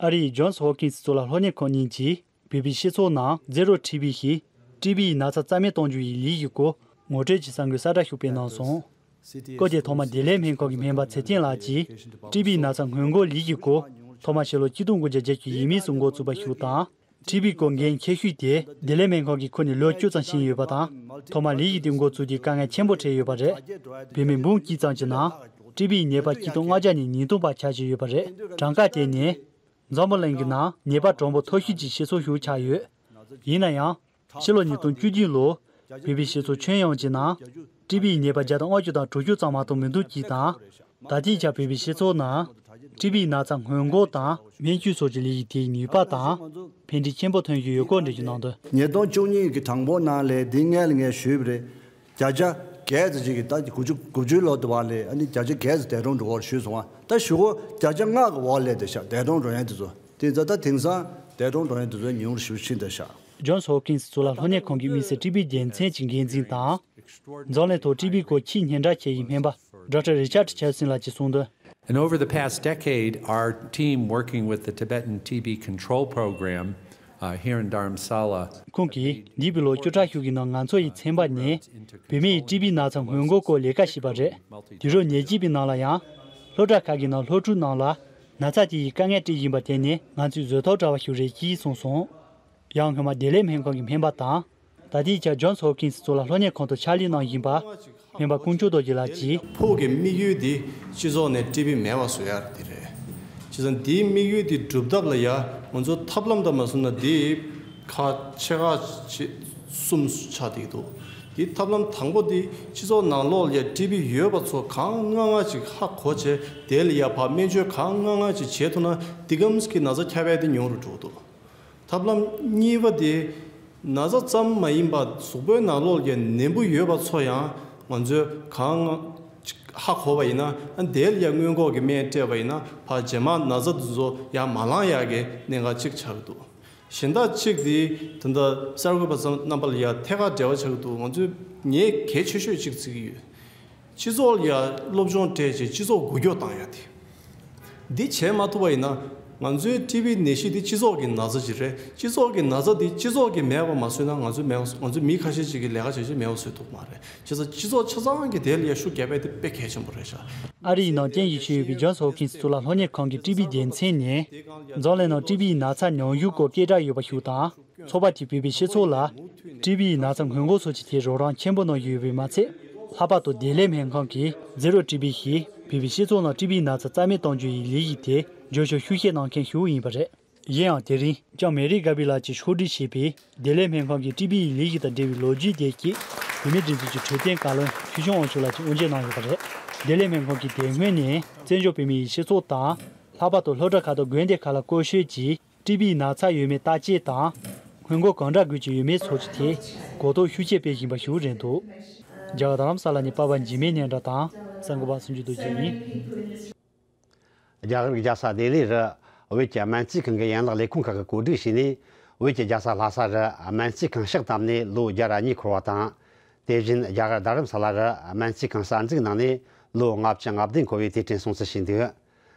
ཨ་རི་ཡི་ཇོན་སི་ཧོབ་ཀིན་སི་གཙུག་ལག་སློབ་གཉེར་ཁང་གཉིས་ཀྱིས། བོད་པའི་སྤྱི་ཚོགས་ནང་ཛེ་རོ་ཊི་བི་ཞེས་ཊི་བི་ཡི་ན་ཚ་རྩ་མེད་གཏོང་རྒྱུ་ཡི་ལས་ཀྱི་སྐོར་ངོ་སྤྲོད་ཀྱི་གསར་འགོད་གསལ་བསྒྲགས་ཤིག་སྤེལ་གནང་སོང་། སྐབས་དེར་ཐོག་མར་བདེ་ལེགས་སྨན་ཁང་གི་སྨན་པ་ཚེ་བརྟན་ལགས་ཀྱིས་ཊི་བི་ན་ཚ་སྔོན་འགོག་ལས་ཀྱི་སྐོར་ཐོག་མར་ཕྱི་ལོ་ཆིག་སྟོང་དགུ་བརྒྱ་བརྒྱད་ཅུ་ཡས་མས་སུ་འགོ་བཙུགས་པ་ཞིག་དང་། ཊི་བི་སྐོར་འགན་འཁྱེར་ཤུལ་དེ་བདེ་ལེགས་སྨན་ཁང་གི་ཁུར་ནས་ལོ་བཅུ་ཙམ་ཕྱིན་ཡོད་པ་དང་། ཐོག་མར་ལས་ཀྱི་དེ་འགོ་བཙུགས་དུས་དཀའ་ངལ་ཆེན་པོ་འཕྲད་ཡོད་པ་རེད། བོད་མི་འབུམ་གཅིག་ཙམ་གྱི་ནང་ཊི་བི་ཡི་ནད་པ་ཆིག་སྟོང་ལྔ་བརྒྱ་ནས་ཉིས་སྟོང་བར་ཆ་བཞག་ཡོད་པ་རེད། གྲངས་ཀ་དེ་ནས། འཛམ་བུ་གླིང་གི་ནང་ནད་པ་གྲངས་འབོར་མཐོ་ཤོས་ཀྱི་སྤྱི་ཚོགས་ཤིག་ཆགས་ཡོད། ཡིན་ན་ཡང་། ཕྱི་ལོ་ཉིས་སྟོང་བཅུ་བདུན་ལོར་བོད་པའི་སྤྱི་ཚོགས་ཁྱོན་ཡོངས་ཀྱི་ནང་ཊི་བིའི་ནད་པ་བརྒྱ་དང་ལྔ་བཅུ་དང་དྲུག་ཅུ་ཙམ་མ་གཏོགས་མི་འདུག་ཅེས་དང་། ད་ལྟའི་ཆར་བོད་པའི་སྤྱི་ཚོགས་ནང་ཊི་བིའི་ན་ཚ་སྔོན་འགོག་དང་སྨན་བཅོས་སོགས་ཀྱི་ལས་ཀའི་ཐད་ནུས་པ་དང་ཕན་འབྲས་ཆེན་པོ་ཐོན་བཞིན་ཡོད་སྐོར་འགྲེལ་བརྗོད་གནང་དོན། ཉིས་སྟོང་བཅུ་གཉིས་ཀྱི་གྲངས་འབོར་ནང་ལས་འདི་སྔོན་ལ་ངས་ཞུས་པ་རེད། བརྒྱ་ཆ་བརྒྱད་ཙམ་ཅིག་གིས་ད་དགུ་བཅུ་དགུ་བཅུའི་ལོ་དུ་བ་ལས་ཨ་ནི་བརྒྱ་ཆ་བརྒྱད་ཙམ་འདས་གྲོངས་འགྲོ་བར་ཞུས་སོང་བ། ད་གཞུག་གུ་བརྒྱ་ཆ་ལྔ་གི་འོག་ལས་དེ་ཤག་འདས་གྲོངས་འགྲོ་ཡ་དེ་ཚོ་དེ་ཚོ་ད་དེང་སང་འདས་གྲོངས་འགྲོ་ཡ་དེ་ཚོའི་ཉུང་རུ་ཞེ་པོ་ཕྱིན་བསྡད་ཤག Johns Hopkins གཙུག་ལག་སློབ་གཉེར་ཁང་གི་དམིགས་བསལ་ཊི་བི་སྡེ་ཚན་གྱི་འགན་འཛིན་དང་། འཛམ་གླིང་ཐོག་ཊི་བིའི་སྐོར་ཆེས་སྙན་གྲགས་ཆེ་བའི་སྨན་པ་Doctor Richard Chassin ལགས་ཀྱིས་གསུངས་དོན། And over the past decade, our team working with the Tibetan T B Control Program, uh, here in Dharamsala, ཁོང་གིས་འདས་པའི་ལོ་བཅུ་ཕྲག་ཤིག་གི་ནང་ང་ཚོ་ཡི་ཚན་པ་ནས་བོད་མི་ཡི་ཊི་བིའི་ན་ཚ་སྔོན་འགོག་སྐོར་ལས་ཀ་བྱས་པ་རེད། དུས་རབས་ཉེར་གཅིག་པའི་ནང་ལ་ཡང་། སློབ་གྲྭ་ཁག་གི་ནང་སློབ་ཕྲུག་རྣམས་ལ་ན་ཚ་དེ་ཡི་དཀའ་ངལ་སྤྲད་བཞིན་པ་དེ་ནི་ང་ཚོའི་བཟོད་ཐོག་བྲལ་བ་ཞིག་རེད་ཅེས་གསུངས་སོང་། ཡང་སྔོན་མ་བདེ་ལེགས་སྨན་ཁང་གི་སྨན་པ་དང་། ད་ལྟའི་ཆར་Johns Hopkins གཙུག་ལག་སློབ་གཉེར་ཁང་དུ་ཕྱག་ལས་གནང་བཞིན་པ། སྨན་པ་ཀུན་སྤྱོད་རྡོ་རྗེ་ལགས་ཀྱིས། ཕུགས་ཀྱི་དམིགས་ཡུལ་འདི་སྤྱི་ཚོགས་ནས་ཊི་བི་མེད་པ་བཟོ་ཡ་དེ་རེད། བྱས་ཙང་འདིའི་དམིགས་ཡུལ་འདི་སྒྲུབ་ཐབས་ལ་ཡ་ང་ཚོ་ཐབས་ལམ་དང་མ་བཟུང་ན་འདི་ཁག་ཆེ་ཁག་ཆེ་གསུམ་ཆགས་བསྡད་འདུག་འདི་ཐབས་ལམ་དང་པོ་འདི་སྤྱི་ཚོགས་ནང་ལོགས་ལ་ཡ་ཊི་བི་ཡོད་པ་ཚོ་གང་སྔ་སྔ་ཅིག་ཧ་གོ་བྱས་དེ་ལ་ཡ་ཕར་སྨན་བཅོས་གང་སྔ་སྔ་ཅིག་བྱེད་ཐུབ་ན་འདི་གམ་གྱི་ན་ཚ་ཁྱབ་ཡ་དེ་ཉུང་རུ་འགྲོ་གི་འདུག་ཐབས་ལམ་གཉིས་པ་དེ། ན་ཚ་ཙམ་མ་ཡིན་པར་གཟུགས་པོའི་ནང་ལོགས་ཀྱི་ནད་འབུ་ཡོད་པ་ཚོ་ཡང་ང་ཚོས་གང་ཧ་གོ་བ་ཡིན་ན་དེ་ལ་ཡང་སྔོན་འགོག་གི་སྨན་སྤྲད་པ་ཡིན་ན་ཕར་རྗེས་མ་ན་ཚ་དེ་ཚོ་ཡང་མ་ལངས་ཡག་གི་གནད་འགག་གཅིག་ཆགས་ཀྱི་འདུག་གཞན་དག་གཅིག་དེ་ད་ལྟ་གསར་འགོད་པ་ཚོ་རྣམ་པ་ལ་ཡང་ཐད་ཀར་འབྲེལ་བ་ཆགས་ཀྱི་འདུག་ང་ཚོས་ངས་གལ་ཆེ་ཤོས་གཅིག་བརྩི་གི་ཡོད། སྤྱི་ཚོགས་ལ་ཡ་སློབ་སྦྱོང་སྤྲད་བྱས་སྤྱི་ཚོགས་འགུལ་སྐྱོད་བཏང་ཡ་དེ། འདི་བྱེད་མ་ཐུབ་པ་ཡིན་ན་ང་ཚོའི་ཊི་བི་ནད་གཞི་འདི་སྤྱི་ཚོགས་ཀྱི་ན་ཚ་ཅིག་རེད། སྤྱི་ཚོགས་ཀྱི་ན་ཚ་འདི་སྤྱི་ཚོགས་ཀྱིས་མེད་པ་མ་བཟོས་ན་ང་ཚོས་མེད་པ་ང་ཚོའི་མི་ཁ་ཤས་ཅིག་གིས་ལས་ཀ་བྱེད་བྱེད་མེད་པ་བཟོས་ཐུབ་མ་རེད། བྱས་ཙང་སྤྱི་ཚོགས་ཆ་ཚང་གིས་དེ་ལ་ཡ་ཤུགས་རྒྱབ་ཡ་དེ་དཔེ་གལ་ཆེན་པོ་རེད་ཤག་ཨ་རིའི་ནང་རྐྱེན་གྱིས་ཆེ་ཡོད་པའི་Johns Hopkins གཙུག་ལག་སློབ་གཉེར་ཁང་གི་ཊི་བི་སྡེ་ཚན་ནས། འཛམ་གླིང་ནང་ཊི་བིའི་ན་ཚ་མྱོང་ཡུལ་སྐོར་སྐད་གྲགས་ཡོད་པ་ཞིག་དང་། ཚོགས་པ་དེས་བོད་པའི་སྤྱི་ཚོགས་ལ་ཊི་བིའི་ན་ཚ་སྔོན་འགོག་སོགས་ཀྱི་ཐད་རོགས་རམ་ཆེན་པོ་གནང་བཞིན་ཡོད་པས་མ་ཚད། ལྷག་པར་དུ་བདེ་ལེགས་སྨན་ཁང་གིས་Zero ཊི་བི་ཞེས་བོད་པའི་སྤྱི་ཚོགས་ནང་ཊི་བིའི་ན་ཚ་རྩ་མེད་གཏོང་རྒྱུ་ཡི་ལས་གཞིའི་ཐད་རྒྱབ་སྐྱོར་ཤུགས་ཆེ་གནང་མཁན་ཞིག་ཡིན་པ་རེད། གཞན་ཡང་དེ་རིང་ལྕམ་མེ་རི་གྷ་བི་ལགས་ཀྱིས་ཕྱོགས་སྒྲིག་བྱས་པའི་བདེ་ལེགས་སྨན་ཁང་གི་ཊི་བིའི་ལས་གཞི་དང་འབྲེལ་བའི་ལོ་རྒྱུས་དེབ་ཀྱིས་བོད་མིའི་སྒྲིག་འཛུགས་ཀྱི་འཕྲོད་བསྟེན་བཀའ་བློན་ཆོས་སྐྱོང་དབང་ཕྱུག་ལགས་ཀྱིས་དབུ་འབྱེད་གནང་ཡོད་པ་རེད། བདེ་ལེགས་སྨན་ཁང་གིས་དེ་སྔོན་ནས་བཙན་བྱོལ་བོད་མིའི་སྤྱི་ཚོགས་དང་། ལྷག་པར་དུ་སློབ་གྲྭ་ཁག་དང་དགོན་སྡེ་ཁག་ལ་སྐོར་སྐྱོད་ཀྱིས་ཊི་བིའི་ན་ཚ་ཡོད་མེད་བརྟག་དཔྱད་དང་། སྔོན་འགོག་གང་འདྲ་དགོས་ཀྱི་ཡོད་མེད་སོགས་ཀྱི་ཐད་གོ་རྟོགས་ཤུགས་ཆེ་སྤེལ་བཞིན་པ་ཞིག་རེད་འདུག་རྒྱ་གར་རྡ་རམ་ས་ལ་ནས་པ་ཕ་འཇིགས་མེད་སྙན་གྲགས་དང་གསར་འགོད་པ་སུམ་ཅུ་རྡོ་རྗེ་ཡིན། རྒྱ་གར་རྒྱལ་ས་ལྡི་ལི་རུ་བོད་ཀྱི་སྨན་རྩིས་ཁང་གི་ཡན་ལག་ལས་ཁུངས་ཁག་གིས་གོ་སྒྲིག་བྱས་ནས་བོད་ཀྱི་རྒྱལ་ས་ལྷ་ས་རུ་སྨན་རྩིས་ཁང་ཕྱག་བཏབ་ནས་ལོ་བརྒྱ་ར་གཉིས་འཁོར་བ་དང་། དེ་བཞིན་རྒྱ་གར་རྡ་རམ་ས་ལ་རུ་སྨན་རྩིས་ཁང་གསར་འཛུགས་གནང་ནས་ལོ་ལྔ་བཅུ་ང་བདུན་འཁོར་བའི་དུས་དྲན་སྲུང་བརྩི་བྱས་འདུག་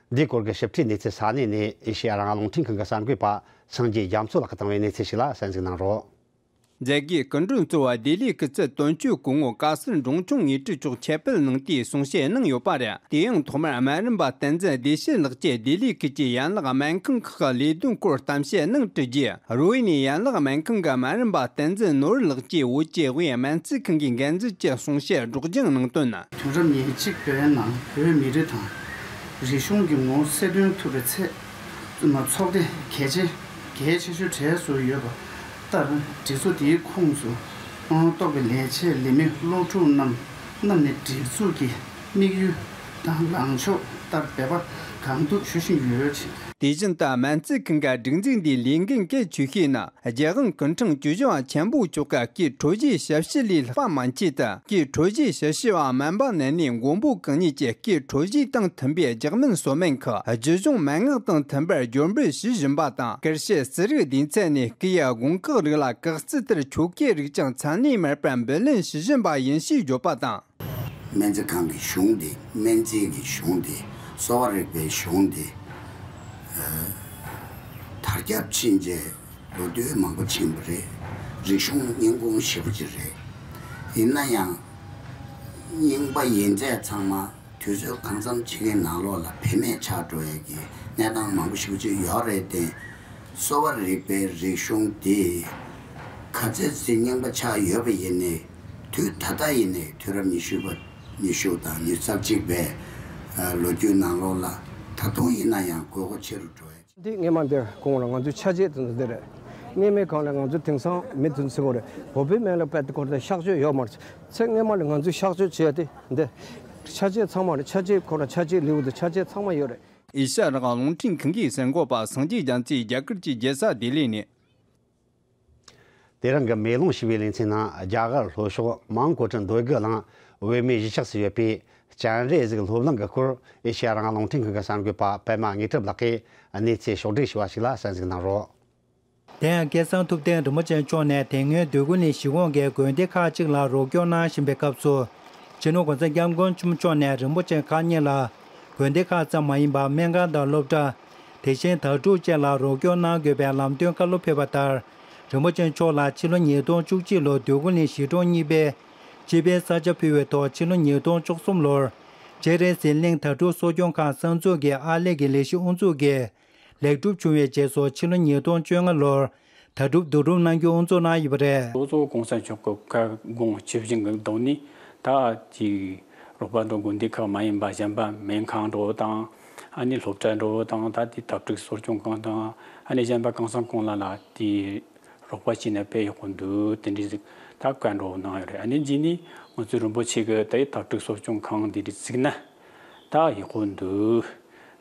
འདིའི་སྐོར་གྱི་ཞིབ་ཕྲའི་གནས་ཚུལ་ས་གནས་ནས་ཨེ་ཤེ་ཡ་རང་དབང་རླུང་འཕྲིན་ཁང་གི་གསར་འགོད་པ་སངས་རྒྱས་རྒྱ་མཚོ་ལགས་ཀྱིས་བཏང་བའི་གནས་ཚུལ་ཞིག་ལ་གསན་གཟིགས་གནང་རོགས། མཛད་སྒོའི་སྐུ་མགྲོན་གཙོ་བོ་ལྡི་ལིའི་སྐུ་ཚབ་དོན་གཅོད་སྐུ་ངོ་ཀ་སར་འབྲོང་ཆུང་ངོས་སྤྲུལ་མཆོག་ཆེད་ཕེབས་གནང་དུས་གསུང་བཤད་གནང་ཡོད་པ་རེད། དེ་ཡང་ཐོག་མར་སྨན་རམས་པ་བསྟན་འཛིན་བདེ་སྐྱིད་ལགས་ཀྱིས་ལྡི་ལིའི་ཁུལ་གྱི་ཡན་ལག་སྨན་ཁང་ཁག་གི་ལས་དོན་སྐོར་གཏམ་བཤད་གནང་དུས་རྗེས། རོ་ཝི་ནི་ཡན་ལག་སྨན་ཁང་གི་སྨན་རམས་པ་བསྟན་འཛིན་ནོར་བུ་ལགས་ཀྱིས་བོད་ཀྱི་དབུས་སྨན་རྩིས་ཁང་གི་འགན་འཛིན་གྱི་གསུང་བཤད་སྒྲོག་སྦྱང་གནང་དོན། དུས་རབས་ཉེར་གཅིག་པའི་ནང་བོད་མི་རིགས་དང་རིག་གཞུང་གི་ངོ་བོ་གསལ་སྟོན་ཐུབ་པའི་ཚད་ཚོགས་སྡེ་གལ་ཆེ་གལ་ཆེ་ཤོས་གྲས་སུ་ཡོད་པ་ལྟར། སྒྲིག་འཛུགས་དེའི་ཁོངས་སུ་གཏོགས་པའི་ལས་བྱེད་ལས་མི་སློབ་ཕྲུག་རྣམས་རྣམས་ནས་སྒྲིག་འཛུགས་ཀྱི་དམིགས་ཡུལ་དང་ལངས་ཕྱོགས་ལྟར་འབད་པ་གང་ཐུབ་ཞུ་བཞིན་ཡོད། དེ་བཞིན་དུ་སྨན་རྩིས་ཁང་གི་སྒྲིག་འཛུགས་འདིའི་ལས་འགན་གལ་ཆེ་ཤོས་ནི། རྒྱལ་དབང་སྐུ་ཕྲེང་བཅུ་བཞི་པ་ཆེན་པོ་མཆོག་གི་སྐུའི་འཕྲོད་བཞེས་ཞབས་ཕྱི་ལས་ལྷག་པ་མན་ཆད་དུ། སྐུའི་འཕྲོད་བཞེས་ཞབས་ཕྱི་བ་སྨན་པ་ནས་ནས་མགོན་པོ་གང་ཉིད་ཀྱི་སྐུའི་འཕྲོད་བཞེས་དང་མཐུན་པའི་རྒྱག་སྨན་གསོལ་སྨན་ཁག་རྒྱུད་གཞུང་མན་ངག་དང་མཐུན་པར་སྦྱོར་འབུལ་ཞུ་བཞིན་པ་དང་། སྐུ་ཕྱྭའི་གསེར་རིགས་སྡེ་ཚན་ནས་སྐུའི་དགོན་ཁག་རིགས་ལ་གེགས་རྩིས་ལྟར་ཆོ་གའི་རིགས་ཀྱང་མཚན་ནས་མེད་པར་འབུལ་ལེན་ཞུ་བཞིན་པ་ཡིན་ཞེས་བརྗོད་པ་དང་། སྨན་རྩིས་ཁང་གི་གཞུང་དེ། སྨན་རྩིས་ཀྱི་གཞུང་དེ། གསོ་བ་རིག་པའི་གཞུང་དེ། ཨ། དར་ཁྱབ་ཕྱིན་རྗེས་ལོ་དུས་མང་པོ་ཕྱིན་པ་རེད། རིག་གཞུང་རྙིང་གོང་ཞེ་པོ་ཅིག་རེད། ཡིན་ན་ཡང་རྙིང་པ་ཡིན་ཚད་ཚང་མ་དུས་ཚོད་གང་འཚམ་ཅིག་གི་ནང་ལོགས་ལ་བེད་མེད་ཆགས་འགྲོ་ཡས་ཀྱི་གནས་སྟངས་མང་པོ་ཞེ་པོ་ཅིག་ཡོད་རེད་དེ། གསོ་བ་རིག་པའི་རིག་གཞུང་འདི་ག་ཚད་ཅིག་རྙིང་པ་ཆགས་ཡོད་པ་ཡིན་ནའི། དུས་ད་ལྟ་ཡིན་ནའི་དུས་རབས་ཉི་ཤུ་པ། ཉི་ཤུ་དང་ཉི་ཤུ་རྩ་གཅིག་པའི་ལོ་རྒྱུས་ནང་ལོགས་ལ་ད་དུང་ཡིན་ན་ཡང་དགོས་མཁོ་ཆེ་རུ་འགྲོ་ཡ། འདི་སྔས་མ་འདིར་གོང་ལ་ང་ཚོའི་ཆ་བྱད་དེ་ཚོ་འདི་རེད། སྔས་མའི་སྒང་ལ་ང་ཚོ་དེང་སང་མི་དེ་ཚོ་ཟེར་བ་རེད། བོད་པའི་སྨན་ལ་དཔེ་དེ་ཁོ་རེ་གཤག་བཅོས་ཡོད་མ་རེད། ཚེ་སྔས་མ་ལ་ང་ཚོས་གཤག་བཅོས་བྱས་ཏེ་འདི་ཆ་བྱད་ཚང་མ་རེད། ཆ་བྱད་ཁོ་ར་ཆ་བྱད་ལེའུ་དང་ཆ་བྱད་ཚང་མ་ཡོད་རེད། ཨེ་ཤ་ཡ་རང་དབང་རླུང་འཕྲིན་ཁང་གི་གསར་འགོད་པ་སངས་རྒྱས་རྒྱ་མཚོས་རྒྱ་གར་གྱི་རྒྱལ་ས་ལྡི་ལི་ནས། དེ་རིང་གི་མེ་ལོང་ཞེས་པའི་ལེ་ཚན་ནང་རྒྱ་གར་ལྷོ་ཕྱོགས་མོན་གྷོ་ཁྲི་འདོད་རྒུ་གླིང་བོད་མིའི་གཞིས་ཆགས་སུ་ཡོད་པའི་སྤྱན་རས་གཟིགས་སློབ་གླིང་གི་སྐོར་ཨེ་ཤ་ཡ་རང་དབང་རླུང་འཕྲིན་ཁང་གི་གསར་འགོད་པ་པད་མ་དངོས་གྲུབ་ལགས་ཀྱིས་གནས་ཚུལ་ཕྱོགས་བསྒྲིགས་ཞུས་པ་ཞིག་ལ་གསན་གཟིགས་གནང་རོགས། དེ་ཡང་སྐལ་བཟང་ཐུབ་བསྟན་རིན་པོ་ཆེ་མཆོག་ནས་དེ་སྔོན་འདོད་རྒུ་གླིང་གཞིས་ཁོངས་ཀྱི་དགོན་སྡེ་ཁག་ཅིག་ལ་རོགས་སྐྱོར་གནང་བཞིན་པའི་སྐབས་སུ། སྤྱི་ནོར་གོང་ས་སྐྱབས་མགོན་ཆེན་པོ་མཆོག་ནས་རིན་པོ་ཆེ་ཁག་གཉིས་ལ་དགོན་སྡེ་ཁག་ཙམ་མ་ཡིན་པར་སྨན་ཁང་དང་སློབ་གྲྭ། དེ་བཞིན་དྭ་ཕྲུག་བཅས་ལ་རོགས་སྐྱོར་གནང་དགོས་པའི་ལམ་སྟོན་བཀའ་སློབ་ཕེབས་པ་ལྟར། རིན་པོ་ཆེ་མཆོག་ལ་ཕྱི་ལོ་ཉིས་སྟོང་བཅུ་གཅིག་ལོར་འདོད་རྒུ་གླིང་གཞིས་གྲོང་གཉིས་པའི་སྤྱི་པའི་ས་ཆ་ཕུལ་བའི་ཐོག་ཕྱི་ལོ་ཉིས་སྟོང་བཅུ་གསུམ་ལོར་སྤྱན་རས་གཟིགས་གླིང་དྭ་ཕྲུག་གསོ་སྐྱོང་ཁང་གསར་འཛུགས་ཀྱི་ཨར་ལས་ཀྱི་ལས་གཞི་དབུ་འཛུགས་ཀྱིས་ལེགས་གྲུབ་བྱུང་བའི་རྗེས་སུ་ཕྱི་ལོ་ཉིས་སྟོང་བཅོ་ལྔ་ལོར་དྭ་ཕྲུག་བསྡུ་རུབ་གནང་རྒྱུ་དབུ་འཛུགས་གནང་ཡོད་པ་རེད། གཙོ་བོ་གཙོ་བོ་གོང་ས་མཆོག་གི་བཀའ་དགོངས་ཇི་བཞིན་གྱི་ཐོག་ནས་ད་ཅིག་རོགས་པ་འགྲོ་དགོན་སྡེ་ཁག་མ་ཡིན་པ་གཞན་པ་སྨན་ཁང་འགྲོ་དང་ཨ་ནི་སློབ་གྲྭ་འགྲོ་དང་ད་དེ་དྭ་ཕྲུག་གསོ་སྐྱོང་ཁང་དང་ཨ་ནི་གཞན་པ་གང་ས་གང་ལ་ལ་དེ་རོགས་པ་བྱས་ན་དཔེ་ཡག་པོ་འདུག་དེ་འདྲའི་ཟིག་ད་བཀའ་འགྲོ་གནང་ཡོད་རེད། ཨ་ནི་རྗེས་ནས་ང་ཚོའི་རིན་པོ་ཆེ་གི་ད་དྭ་ཕྲུག་གསོ་སྐྱོང་ཁང་དེ་འདྲའི་བཙུགས་ན། ད་ཡག་པོ་འདུག་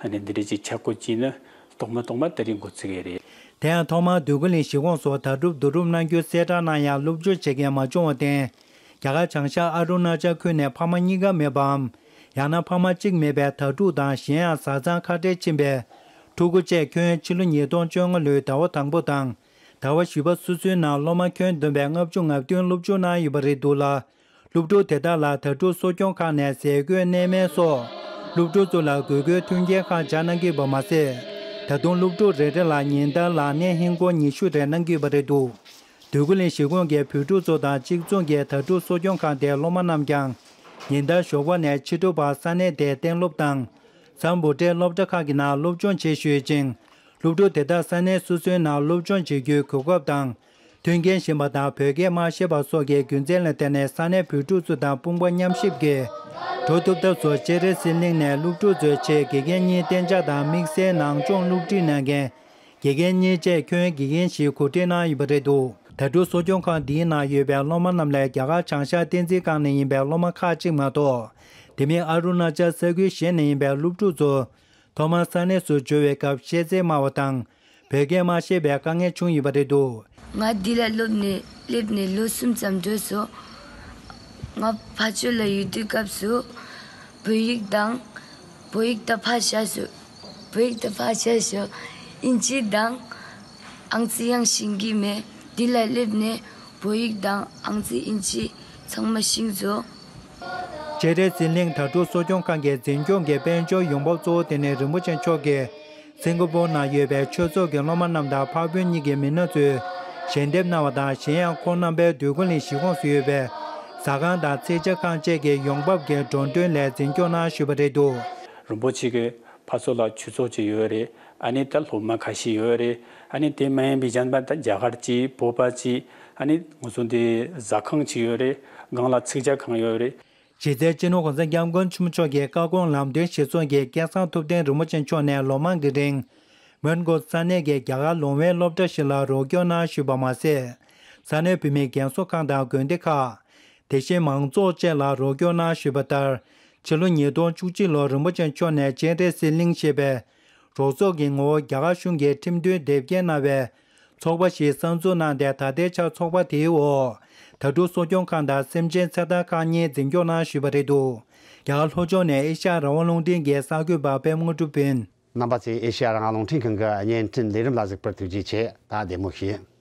ཨ་ནི་འདི་འདྲ་ཅིག་ཆག་སྒོ་ཅིག་ནི་ཐོག་མ་ཐོག་མ་དེ་རིང་འགོ་ཚུགས་ཀྱི་རེད། དེ་ཡང་ཐོག་མར་འདོད་རྒུ་གླིང་གཞིས་ཁོངས་སུ་དྭ་ཕྲུག་བསྡུ་རུབ་གནང་རྒྱུ་གསལ་བསྒྲགས་གནང་ཡང་སློབ་སྦྱོང་བྱེད་མཁན་མ་བྱུང་བར་བརྟེན། རྒྱ་གར་བྱང་ཤར་ཨ་རུ་ན་ཅལ་ཁུལ་ནས་ཕ་མ་གཉིས་ཀ་མེད་པའམ། ཡང་ན་ཕ་མ་གཅིག་མེད་པའི་དྭ་ཕྲུག་དང་གཞན་ཡང་བཟའ་ཚང་ཁ་བྲལ་ཕྱིན་པའི་ཕྲུ་གུ་བཅས་ཁྱོན་ཕྱི་ལོ་ཉིས་སྟོང་བཅོ་ལྔ་ལོའི་ཟླ་བ་དང་པོ་དང་ཟླ་བ་བཞི་པ་སོ་སོའི་ནང་སློབ་མ་ཁྱོན་བསྡོམས་པའི་ལྔ་བཅུ་ང་བདུན་སློབ་སྦྱོང་གནང་ཡོད་པ་རེད་འདུག་ལ། སློབ་ཕྲུག་དེ་དག་ལ་དྭ་ཕྲུག་གསོ་སྐྱོང་ཁང་ནས་ཟས་གོས་གནས་མལ་སོགས་སློབ་ཕྲུག་ཚོ་ལ་དགོས་མཁོའི་མཐུན་རྐྱེན་ཁག་སྦྱར་གནང་གི་ཡོད་པ་མ་ཟད། ད་དུང་སློབ་ཕྲུག་རེ་རེ་ལ་ཉིན་ལྟར་ལག་གནས་ཧིན་སྒོར་ཉི་ཤུ་རེ་གནང་གི་ཡོད་པ་རེད་འདུག་འདོད་རྒུ་གླིང་གཞིས་ཁོངས་ཀྱི་བོད་ཕྲུག་ཚོ་དང་གཅིག་མཚུངས་ཀྱི་དྭ་ཕྲུག་གསོ་སྐྱོང་ཁང་དེའི་སློབ་མ་རྣམས་ཀྱང་ཉིན་ལྟར་ཞོགས་པ་ནས་ཕྱི་དྲོ་བར་ས་གནས་དེའི་གཏན་སློབ་དང་། སམ་བྷོ་ཊའི་སློབ་གྲྭ་ཁག་གི་ནང་སློབ་སྦྱོང་བྱེད་བཞིན་ཡོད་ཅིང་། སློབ་ཕྲུག་དེ་དག་ས་གནས་སོ་སོའི་ནང་སློབ་སྦྱོང་བྱེད་རྒྱུའི་གོ་སྐབས་དང་། མཐུན་རྐྱེན་ཞན་པ་དང་བོད་སྐད་མ་ཤེས་པ་སོགས་ཀྱི་རྒྱུ་མཚན་ལ་བརྟེན་ནས་ས་གནས་བོད་ཕྲུག་ཚོ་དང་དཔུང་པ་མཉམ་གཤིབ་ཀྱིས་འགྲོ་ཐུབ་ཐབས་སུ་སྤྱན་རས་གཟིགས་གླིང་ནས་སློབ་ཕྲུག་ཚོའི་ཆེད་དགེ་རྒན་གཉིས་གཏན་འཇགས་དང་དམིགས་བསལ་ནང་སྦྱོང་སློབ་ཁྲིད་གནང་མཁན་དགེ་རྒན་གཉིས་བཅས་ཁྱོན་དགེ་རྒན་བཞི་གོ་སྒྲིག་གནང་ཡོད་པ་རེད་འདུག་དྭ་ཕྲུག་གསོ་སྐྱོང་ཁང་འདིའི་ནང་ཡོད་པའི་སློབ་མ་རྣམས་ལས་རྒྱ་གར་བྱང་ཤར་བསྟན་འཛིན་སྒང་ནས་ཡིན་པའི་སློབ་མ་ཁག་ཅིག་མ་གཏོགས། དེ་མིན་ཨ་རུ་ན་ཅལ་ས་ཁུལ་གཞན་ནས་ཡིན་པའི་སློབ་ཕྲུག་ཚོ། ཐོག་མར་ས་གནས་སུ་འབྱོར་བའི་སྐབས་ཤེས་ཚད་དམའ་བ་དང་། བོད་སྐད་མ་ཤེས་པའི་དཀའ་ངལ་བྱུང་ཡོད་པ་རེད་འདུག་ང་འདི་ལ་སླེབས་ནས་སླེབས་ནས་ལོ་གསུམ་ཙམ་འགྲོ་སོང་། ང་ཕར་ཕྱོགས་ལ་ཡོད་དུས་སྐབས་སུ། བོད་ཡིག་དང་། བོད་ཡིག་ད་ཕར་བཞག་སོང་། བོད་ཡིག་ད་ཕར་བཞག་སོང་། ཨིན་ཇི་དང་། ཨང་རྩིས་ཡང་ཤེས་ཀྱི་མེད། འདི་ལ་སླེབས་ནས་བོད་ཡིག་དང་ཨང་རྩིས་ཨིན་ཇི་ཚང་མ་ཤེས་སོང་། སྤྱན་རས་གཟིགས་གླིང་དྭ་ཕྲུག་གསོ་སྐྱོང་ཁང་གི་འཛིན་སྐྱོང་གི་དཔལ་འབྱོར་ཡོང་འབབ་གཙོ་བོ་དེ་ནི་རིན་པོ་ཆེ་མཆོག་གིས་སིང་ག་པོར་ནང་ཡོད་པའི་ཆོས་ཚོགས་ཀྱི་སློབ་མ་རྣམས་དང་ཕ་བུ་གཉིས་ཀྱི་མི་སྣ་ཚོས་ཞལ་འདེབས་གནང་བ་དང་། གཞན་ཡང་ཁོང་རྣམ་པའི་འདོད་རྒུ་གླིང་གཞིས་ཁོངས་སུ་ཡོད་པའི་ཟ་ཁང་དང་ཚིག་ཇ་ཁང་བཅས་ཀྱི་ཡོང་འབབ་ཀྱི་འགྲོ་གྲོན་ལས་འཛིན་སྐྱོང་གནང་ཞུས་པ་རེད་འདུག་རིན་པོ་ཆེ་གིས་ཕར་ཚུར་ལ་ཆོས་ཚོགས་ཅིག་ཡོད་རེད། ཨ་ནི་ད་སློབ་མ་ཁ་ཤས་ཡོད་རེད། ཨ་ནི་དེ་མ་ཡིན་པའི་གཞན་པ་ད་རྒྱ་གར་གྱི་བོད་པ་གྱི་ཨ་ནི་ང་ཚོ་འདི་ཟ་ཁང་ཅིག་ཡོད་རེད། སྒང་ལ་ཚིག་ཇ་ཁང་ཡོད་རེད། གཞི་རྩའི་སྤྱི་ནོར་གོང་ས་སྐྱབས་མགོན་ཆེན་པོ་མཆོག་གི་བཀའ་དགོངས་ལམ་སྟོན་གཞིར་བཟུང་གིས་སྐལ་བཟང་ཐུབ་བསྟན་རིན་པོ་ཆེ་མཆོག་ནས་ལོ་མང་གི་རིང་མོན་གྷོ་ས་གནས་ཀྱི་རྒྱ་གར་ལུང་པའི་སློབ་གྲྭ་ཞིག་ལ་རོགས་སྐྱོར་གནང་ཞུས་པ་མ་ཟད། ས་གནས་བོད་མིའི་རྒན་གསོ་ཁང་དང་དགོན་སྡེ་ཁག་དེ་བཞིན་མང་ཚོགས་བཅས་ལ་རོགས་སྐྱོར་གནང་ཞུས་པ་ལྟར། ཕྱི་ལོ་ཉིས་སྟོང་བཅུ་གཅིག་ལོར་རིན་པོ་ཆེ་མཆོག་ནས་སྤྱན་རས་གཟིགས་གླིང་ཞེས་པའི་རོགས་ཚོགས་ཀྱི་ངོ་བོ་རྒྱ་གར་གཞུང་གིས་ཁྲིམས་མཐུན་དེབ་སྐྱེལ་གནང་བའི་ཚོགས་པ་ཞིག་གསར་འཛུགས་གནང་སྟེ། ད་ལྟའི་ཆར་ཚོགས་པ་དེའི་འོག་དྭ་ཕྲུག་གསོ་སྐྱོང་ཁང་དང་སེམས་ཅན་ཚེ་ཐར་ཁང་གཉིས་འཛིན་སྐྱོང་གནང་ཞུས་པ་རེད་འདུག་རྒྱ་གར་ལྷོ་ཕྱོགས་ནས་ཨེ་ཤ་ཡ་རང་དབང་རླུང་འཕྲིན་གྱི་གསར་འགོད་པ་པད་མ་དངོས་གྲུབ་ཡིན། རྣམ་པ་ཚོས་ཨེ་ཤ་ཡ་རང་དབང་རླུང་འཕྲིན་ཁང་གི་བརྙན་འཕྲིན་ལས་རིམ་ལ་གཟིགས་པར་ཐུགས་རྗེ་ཆེ། ད་བདེ་མོ་བྱོས།